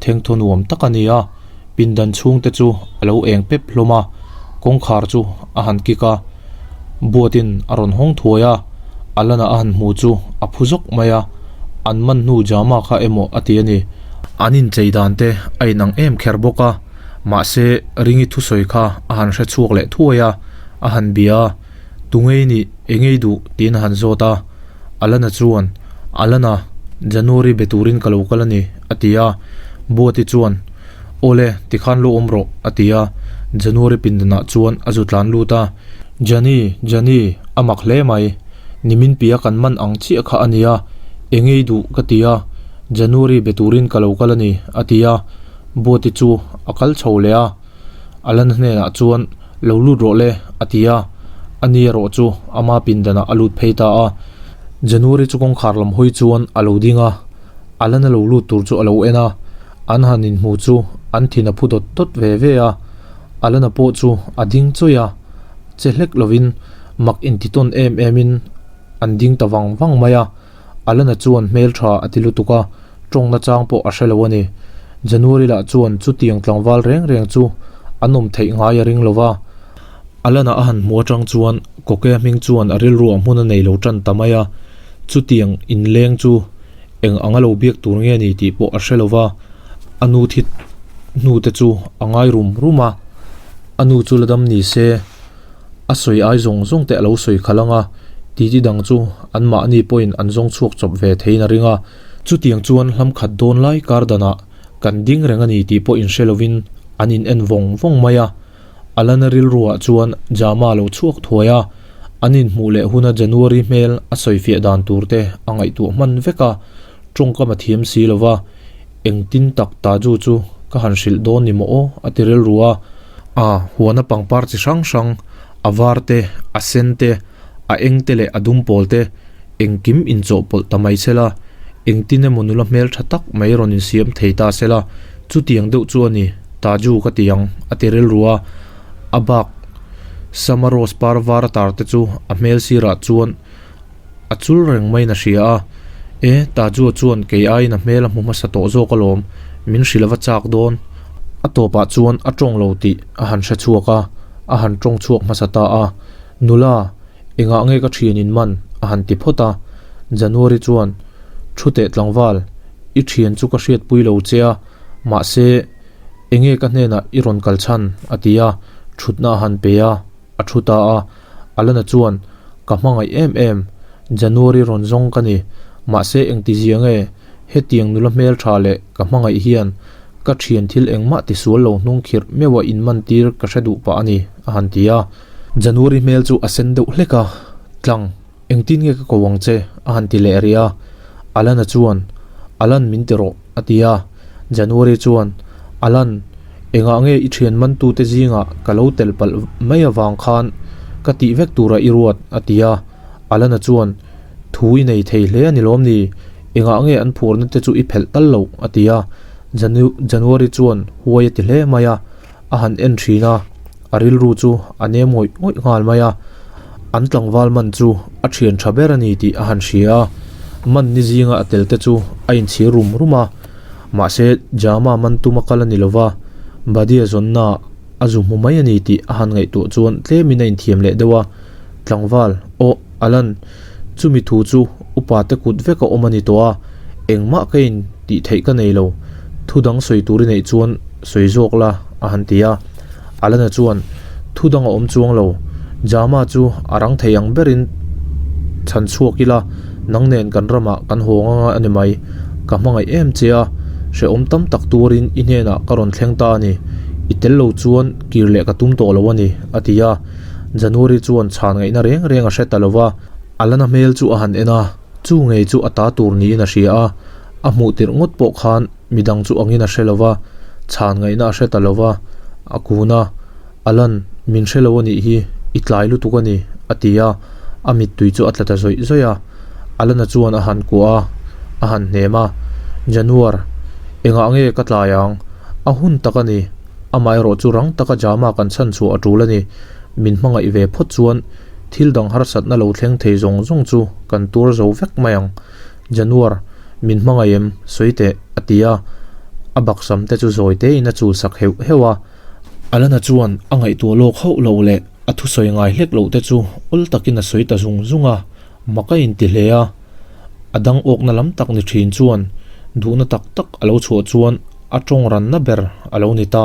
thengthaw nuam tak a ni a. Pindan chhungte chu a lo eng pep hlawm a, kawngkhar chu a han kik a, Buatin a rawn hawng thuai a, Alana a han hmu chu a phu zawk mai a, an man hnu Jama kha emaw a ti a ni. An inchei dan te a inang em kher bawk a, mahse Ringi thusawi kha a han hre chhuak leh thuai a, a han bia a, Tungei nih engei duh tiin a han zawt a, Alana chuan, Alana, January be turin ka lo kal a ni, a ti a. Buati chuan, Awle, tikhan lo awm rawh, a ti a. January pindanah chuan a zu tlan lut a. Jani, Jani, a mak hle mai. Nimin pia kan man ang chiah kha a nia, engei duh ka ti a, January be turin ka lo kal a ni, a ti a. Buati chu a kal chho leh a, Alana hnenah chuan, Lo lut rawh le, a ti a. Ani erawh chu ama pindanah a lut phei ta a. January chu kawngkhar lam hawi chuan a lo ding a, Alana lo lut tur chu a lo en a. An han inhmu chu an thin a phu dawt dawt ve ve a. Alana pawh chu a ding chawih a, che hlek lovin mak intitawn em emin an ding ta vang vang mai a. Alana chuan hmel tha a ti lutuk a, tawng nachang pawh a hre lo a ni. January lah chuan chutiang tlangval reng reng chu an awm theih ngai a ring lo va. Alana a han hmu atang chuan Kokea hming chuan a rilruah hmun a nei lo tan ta mai a, chutiang inleng chu eng anga lo biak tur nge ni tih pawh a hre lo va, a nu thi hnu te chu a ngai rum rum a, a nu chu la dam ni se. A sawi ai zawng zawng te a lo sawi khalh ang a, titi dang chu anmahni pawhin an zawng chhuak chawp ve theiin a ring a. Chutiang chuan hlam khat dawn lai kar danah kan ding reng a ni tih pawh inhre lovin an in en vawng vawng mai a. Alana rilruah chuan Jama a lo chhuak thuai a, an inhmuh leh huna January hmel a sawifiah dan tur te a ngaihtuah hman vek a, tawngkam a thiam si lo va. Engtin tak Taju chu ka han hrilh dawn ni maw aw? a ti rilru a. A, huana pangpar chi hrang hrang, a var te, a sen te, a eng te leh a dum pawl te, engkim inchawhpawlh ta mai sela, engtin emaw nula hmel tha tak mai rawn insiam thei ta sela, chutiang deuh chu a ni, Taju ka ti ang, a ti rilru a. A bak, Sama rose par var a tar te chu a hmel sirah chuan A chul reng maiin a hria a, E, Tajua chuan kei aiin a hmel a hmu hmasa tawh zawk alawm, min hrilh ava chak dawn. A tawpah chuan a tawng lo tih a han hre chhuak a, a han tawng chhuak hmasa ta a, Nula, engah nge ka thian in man? a han ti phawt a. January chuan, Thu teh tlangval, i thian chu ka hriatpui lo che a, mahse, enge ka hnenah i rawn kal chhan? a ti a, thutna a han pe a. A thu ta a, Alana chuan, Ka hmangaih em em, January rawn zawng ka ni. Mahse engtizia nge hetiang nula hmel tha leh ka hmangaih hian ka thian thil engmah tisual lo hnung khirh meuha inmantir ka hre duh pah a ni, a han ti a. January hmel chu a sen deuh hlek a, Tlang, engtin nge ka ko ang che? a han ti leh rih a. Alana chuan, Alan min ti rawh, a ti a. January chuan, Alan, Engah nge i thian mantute zingah ka lo tel palh mai avang khan ka tih vek tura i ruat? a ti a. Alana chuan, Thu i nei thei hle a ni lawm ni? Engah nge an phurna te chu i phelh tal loh? a ti a. January chuan huai a ti hle mai a. A han en thin a, a rilru chu a nem ngawih ngawih nghal mai a. An tlangval man chu a thian tha ber a ni tih a han hria a. Man ni zinga a tel te chu a inchhir rum rum a. Mahse, Jama man tum a kal a ni lo va, Badia zawnna a zu hmu mai a ni tih a han ngaihtuah chuan tlemin a inthiam leh deuh a. Tlangval, Aw, Alan, chumi thu chu upa te kut vek a awm a ni tawh a, engmah ka in tih theih ka nei lo, thu dang sawi tur i neih chuan sawi zawk la, a han ti a. Alana chuan, Thu dang a awm chuang lo, Jama chu a rang thei ang berin chhan chhuak ila, nang nen kan ramah kan haw anga a ni mai. Ka hmangaih em che a, hrehawm tam tak tuarin i hnenah ka rawn thleng ta a ni. I tel lo chuan kir leh ka tum tawh lo a ni, a ti a. January chuan chhan ngaihna reng reng a hre ta lo va. Alana hmel chu a han en a, chu ngei chu a ta tur niin a hria a. A hmuh tirh ngawt pawh khan Midang chu angin a hre lo va, chhan ngaihna a hre ta lo va, a kun a, Alan, min hre lo a nih hi, i tlai lutuk a ni, a ti a, a mittui chu a tla ta zawih zawih a. Alana chuan a han kuah a, a han hnem a, Januar, engah nge ka tlai ang? A hun tak a ni, amaherawh chu rang taka Jama kan chhan chhuah a tul a ni, min hmangaih ve phawt chuan thil dang harsatna lo thleng thei zawng zawng chu kan tuar zo vek mai ang. Januar, min hmangaih em? Sawi teh, a ti a. A baksam te chu zawi tein a chul sak heuh heuh a. Alana chuan a ngaihtuah lawk hauh loh leh a thusawi ngai hlek loh te chu awl takin a sawi ta zung zung a, mak a inti hle a. A dang awkna lam tak ni thin chuan duhna tak tak a lo chhuah chuan a tawng ranna ber a lo ni ta.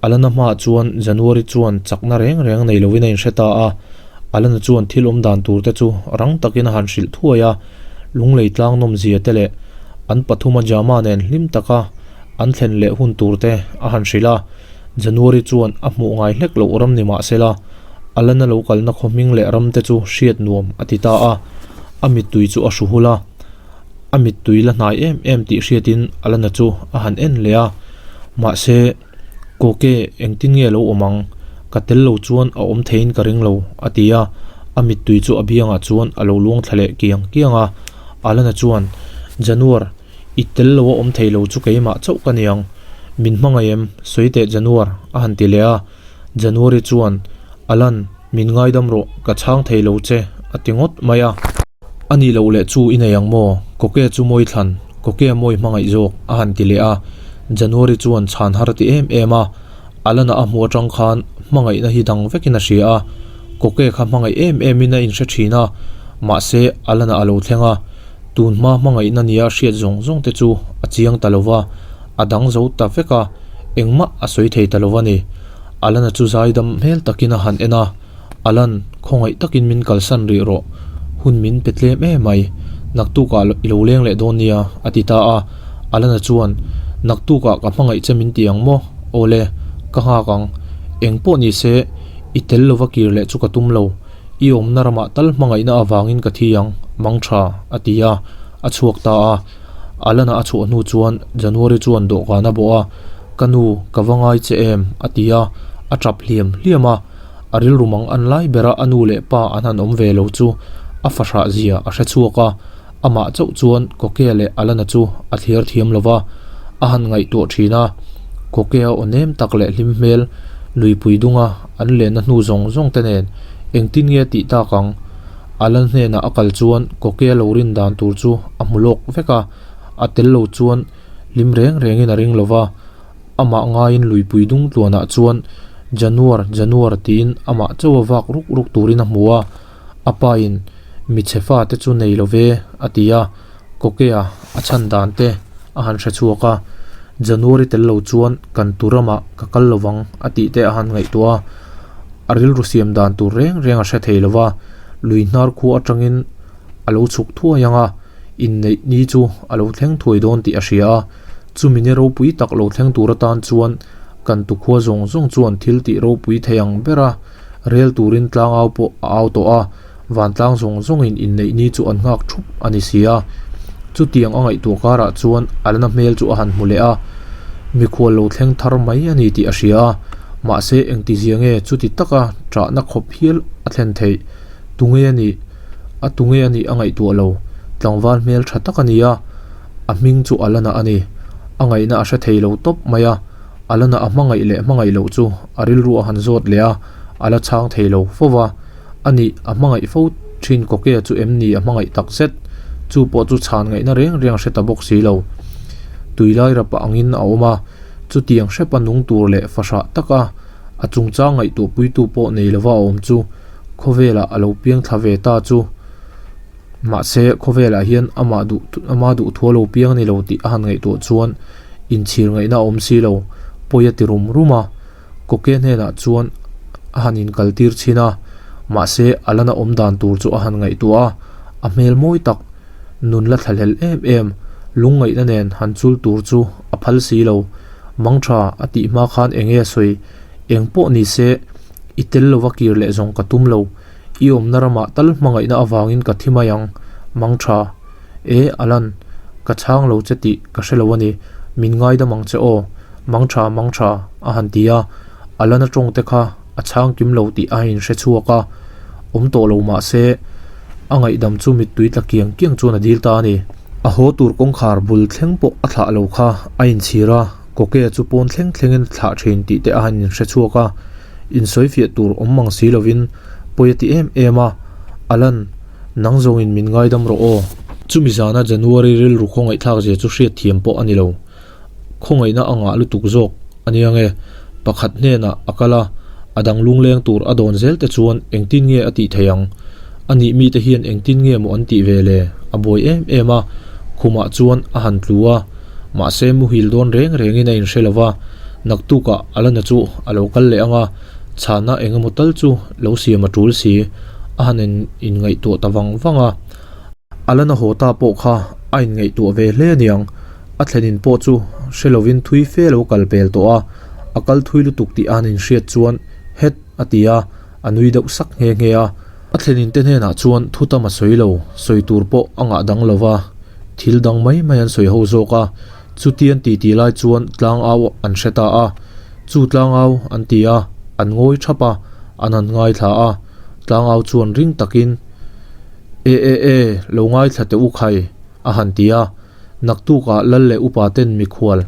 Alana hmaah chuan January chuan chakna reng reng nei lovin a inhre ta a, Alana chuan thil awm dan tur te chu rang takin a han hrilh thuai a, lunglei tlang nawmzia te leh an pathuma Jama nen hlim taka an thlen leh hun tur te a han hrilh a. January chuan a hmuh ngai hlek loh ram ni mah sela, Alana lo kalna khaw hming leh ram te chu hriat nuam a ti ta a, a mittui chu a hru hul a. A mittui la hnai em em tih hriatin Alana chu a han en leh a. Mahse, Kawke, engtin nge lo awm ang? Ka tel lo chuan a awm theiin ka ring lo, a ti a. A mittui chu a biangah chuan a lo luang thla leh kiang kiang a. Alana chuan, Januar, i tel lo a awm thei lo chu keimah chauh ka niang. Min hmangaih em? Sawi teh Januar, a han ti leh a. January chuan, Alan, min ngaidam rawh, ka chhang thei lo che, a ti ngawt mai a. A nih loh leh chu i nei ang maw? Kawke chu mawi thlan, Kawke mawi hmangaih zawk, a han ti leh a. January chuan chhan har a ti em em a. Alana a hmu atang khan hmangaihna hi dang vekin a hria a. Kawke kha hmangaih em emin a inhre thin a, mahse Alana a lo thleng a. Tun hma hmangaihna nia hriat zawng zawng te chu a chiang ta lo va, a dang zo ta vek a, engmah a sawi thei ta lo a ni. Alana chu zaidam hmel takin a han en a. Alan, khawngaih takin min kalsan rih rawh, hun min pe tlem em mai, naktukah i lo leng leh dawn nia, a ti ta a. Alana chuan, Naktukah ka hmangaih che min ti ang maw? Awle, ka nghak ang. Eng pawh ni se, i tel lova kir leh chu ka tum lo. I awmna ramah tal hmangaihna avangin ka thi ang, mang tha, a ti a, a chhuak ta a. Alana a chhuah hnu chuan January chuan dawhkan a bawh a, Ka nu, ka va ngai che em? a ti a, a tap hliam hliam a. A rilru mang an lai bera a nu leh pa an han awm ve lo chu a fahrah zia a hre chhuak a, amah chauh chuan Kokea leh Alana chu a thliar thiam lo va, a han ngaihtuah thin a. Kokea aw nem tak leh hlim hmel luipui dunga an lenna hnu zawng zawng te nen engtin nge a tih tak ang? Alan hnenah a kal chuan Kokea lo rin dan tur chu a hmu lawk vek a, a tel lo chuan hlim reng rengin a ring lo va. Amah ngaiin luipui dung tluanah chuan Januar, Januar tiin amah chauh a vak ruk ruk turin a hmu a, a pain mi chhe fate chu nei lo ve a ti a, Kawkea a chhan dan te a han hre chhuak a, January tel lo chuan kan tu ramah ka kal lo vang a tih te a han ngaihtuah a, a rilru siam dan tur reng reng a hre thei lo va, lui hnar khua atangin a lo chhuk thuai ang a, inneih ni chu a lo thleng thuai dawn tih a hria a. Chumi ni ropui tak lo thleng tur atan chuan kan tukhua zawng zawng chuan thil tih ropui thei ang bera rel turin tlangau pawh a au tawh a, vantlang zawng zawngin inneih ni chu an nghak thup a ni si a. Chutiang a ngaihtuah karah chuan Alana hmel chu a han hmu leh a, mikhual lo thleng thar mai a ni tih a hria a, mahse engtizia nge chuti taka ṭahna khawp hial a thlen theih? Tunge a nih? A tunge a nih a ngaihtuah lo. Tlangval hmel ṭha tak a ni a. A hming chu Alana a ni. A ngaihna a hre thei lo tawp mai a, Alana a hmangaih leh hmangaih loh chu a rilru a han zawt leh a, a la chhang thei lo fo va. A nih, a hmangaih fo thin Kokea chu em ni a hmangaih tak zet? Chu pawh chu chhan ngaihna reng reng a hre ta bawk si lo. Tuilai rapa angin a awm a, chutiang hrepa nung tur leh fahrah taka a chungchang ngaihtuahpuitu pawh nei lova a awm chu khawvelah a lo piang thla ve ta chu. Mahse, khawvelah hian amah duh ama duh thu a lo piang a ni lo tih a han ngaihtuah chuan inchhir ngaihna a awm si lo, pawi a ti rum rum a. Kawke hnenah chuan a han inkaltir chhin a, mahse a lana awm dan tur chu a han ngaihtuah a, a hmel mawi tak, nun la thlahlel em em, lungngaihna nen han chul tur chu a phal si lo. Mangtha a tih hma khan eng nge a sawi? Eng pawh ni se, i tel lova kir leh zawng ka tum lo. I awmna ramah tal hmangaihna avangin ka thi mai ang, mang tha. E, Alan, ka chhang lo che tih ka hre lo a ni, min ngaidam ang che aw, mang tha, mang tha, a han ti a. Alana tawng te kha a chhang kim lo tih a inhre chhuak a, awm tawh lo mah se, a ngaihdam chu mittui tla kiang kiang chuan a dil ta a ni. A haw tur kawngkhar bul thleng pawh a thlah lo kha a inchhir a, Kawkea chu pawn thleng thlengin a thlah thin tih te a han inhre chhuak a. Insawifiah tur awm mang si lovin pawi a ti em em a, Alan, nang zawngin min ngaidam rawh aw. Chumi zana January rilru khawngaihthlak zia chu hriatthiam pawh a ni lo. Khawngaihna a ngah lutuk zawk a nia nge, pakhat hnenah a kal a, a dang lungleng tur a dawn zel te chuan engtin nge a tih theih ang? A nih mite hian engtin nge maw an tih ve le? A buai em em a, khumah chuan a han tlu a. Mahse muhil dawn reng rengin a inhre lo va, naktukah Alana chu a lo kal leh ang a, chhana eng emaw tal chu lo siam a tul si, a han inngaihtuah ta vang vang a. Alana haw ta pawh kha a inngaihtuah ve hle aniang, a thlenin pawh chu hre lovin thui fe lo kal pel tawh a, a kal thui lutuk tih a han inhriat chuan het a ti a, a nui deuh sak nghe nghe a. A thlenin te hnenah chuan thu tam a sawi lo, sawi tur pawh a ngah dang lo va, thil dang mai mai an sawi ho zawk a. Chutian titi lai chuan tlangau an hre ta a. Chu tlangau an ti a, an ngawi thap a, an han ngaithla a. Tlangau chuan ring takin, E e e, lo ngaithla teh u khai, a han ti a. Naktukah lal leh upa ten mikhual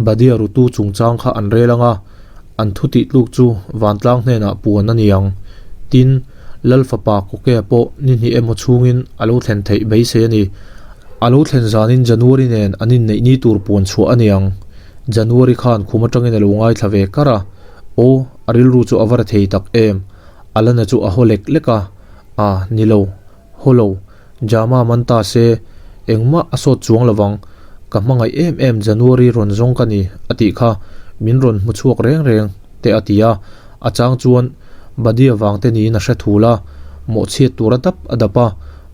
Badia rutu chungchang kha an rel ang a, an thu tih tluk chu vantlang hnenah puan a ni ang. Tin, Lal fapa Kokea pawh ni hnih emaw chhungin a lo thlen theih beisei a ni. A lo thlen zanin January nen an inneih ni tur puan chhuah a ni ang. January khan khum atangin a lo ngaithla ve kar a, Aw, a rilru chu a va ra thei tak em? Alana chu a haw lek lek a, A, ni lo. Haw lo, Jama man ta se, engmah a sawt chuang lovang, ka hmangaih em em January rawn zawng ka ni a tih kha min rawn hmu chhuak reng reng te a ti a, a chang chuan Badia vang te niin a hre thul a, mawhchhiat tur a dap a dap a,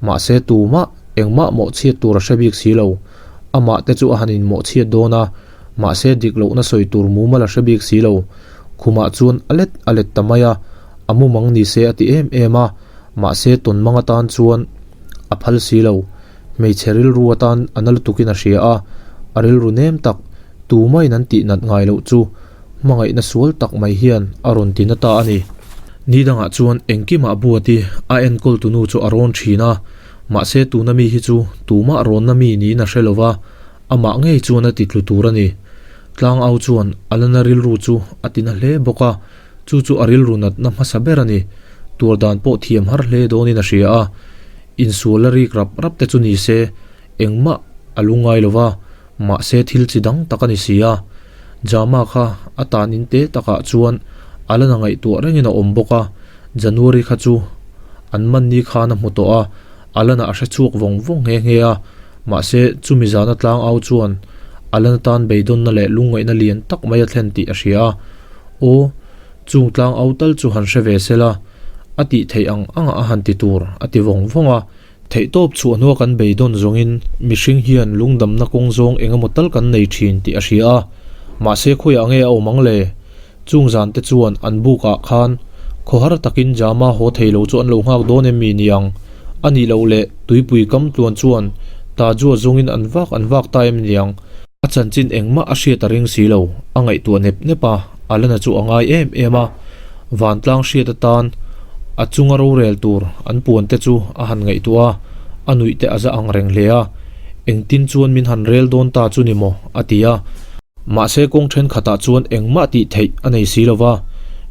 mahse tumah engmah mawhchhiat tur a hre bik si lo, amah te chu a han inmawhchhiat dawn a, mahse dik lohna sawi tur mumal a hre bik si lo, khumah chuan a let a let ta mai a, a mumang ni se a ti em em a. Mahse tawnmang atan chuan a phal si lo. Hmeichhe rilru atan a na lutukin a hria a, a rilru nem tak, tumahin an tih nat ngai loh chu hmangaihna sual tak mai hian a rawn ti na ta a ni. Ni dangah chuan engkimah buati a enkawl tunu chu a rawn thin a, mahse tuna mi hi chu tumah rawnna mi niin a hre lo va, amah ngei chuan a ti tlu tur a ni. Tlangau chuan a lana rilru chu a ti na hle bawk a. Chu chu a rilru natna hmasa ber a ni. Tuar dan pawh thiam har hle dawnin a hria a. Insual la rik rap rap te chu ni se, engmah a lu ngai lo va, mahse thil chi dang tak a ni si a. Jama kha a tan in te takah chuan a la na ngaihtuah rengin a awm bawk a. January kha chu an manni khan a hmu tawh a, a la na a hre chhuak vawng vawng nghe nghe a. Mahse chumi zana tlang au chuan a la na tan beidawnna leh lungngaihna lian tak mai a thlen tih a hria a. Aw, chung tlang au tal chu han hre ve se la, a tih theih ang anga a han ti tur, a ti vawng vawng a. Theihtawp chhuah hnua kan beidawn zawngin mihring hian lungdamna kawng zawng eng emaw tal kan nei thin tih a hria a. Mahse khawiah nge a awm ang le? Chung zan te chuan an buk ah khan khawhar takin Jama haw thei lo chu an lo nghak dawn em mi niang? A nih loh leh tuipui kam tluan chuan Tajua zawngin an vak an vak ta em niang? A chanchin engmah a hriat a ring si lo, a ngaihtuah nep nep a, Alana chu a ngai em em a, vantlang hriat atan a chunga rorel tur an puan te chu a han ngaihtuah a, a nuih te a za ang reng hle a, engtin chuan min han rel dawn ta chu ni maw? a ti a. Mahse kawng thenkhatah chuan engmah tih theih a nei si lo va,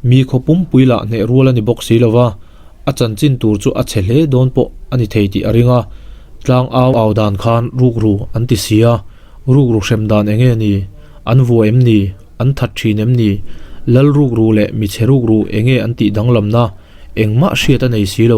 mi khaw pumpui lah hneh rual a ni bawk si lo va, A chanchin tur chu a chhe hle dawn pawh a ni thei tih a ring a, tlang au au dan khan rukru an ti si a, rukru hrem dan eng nge ni? An vua em ni? An that thin em ni? Lal rukru leh michhe rukru eng nge an tih danglamna? Engmah hriat a nei si lo.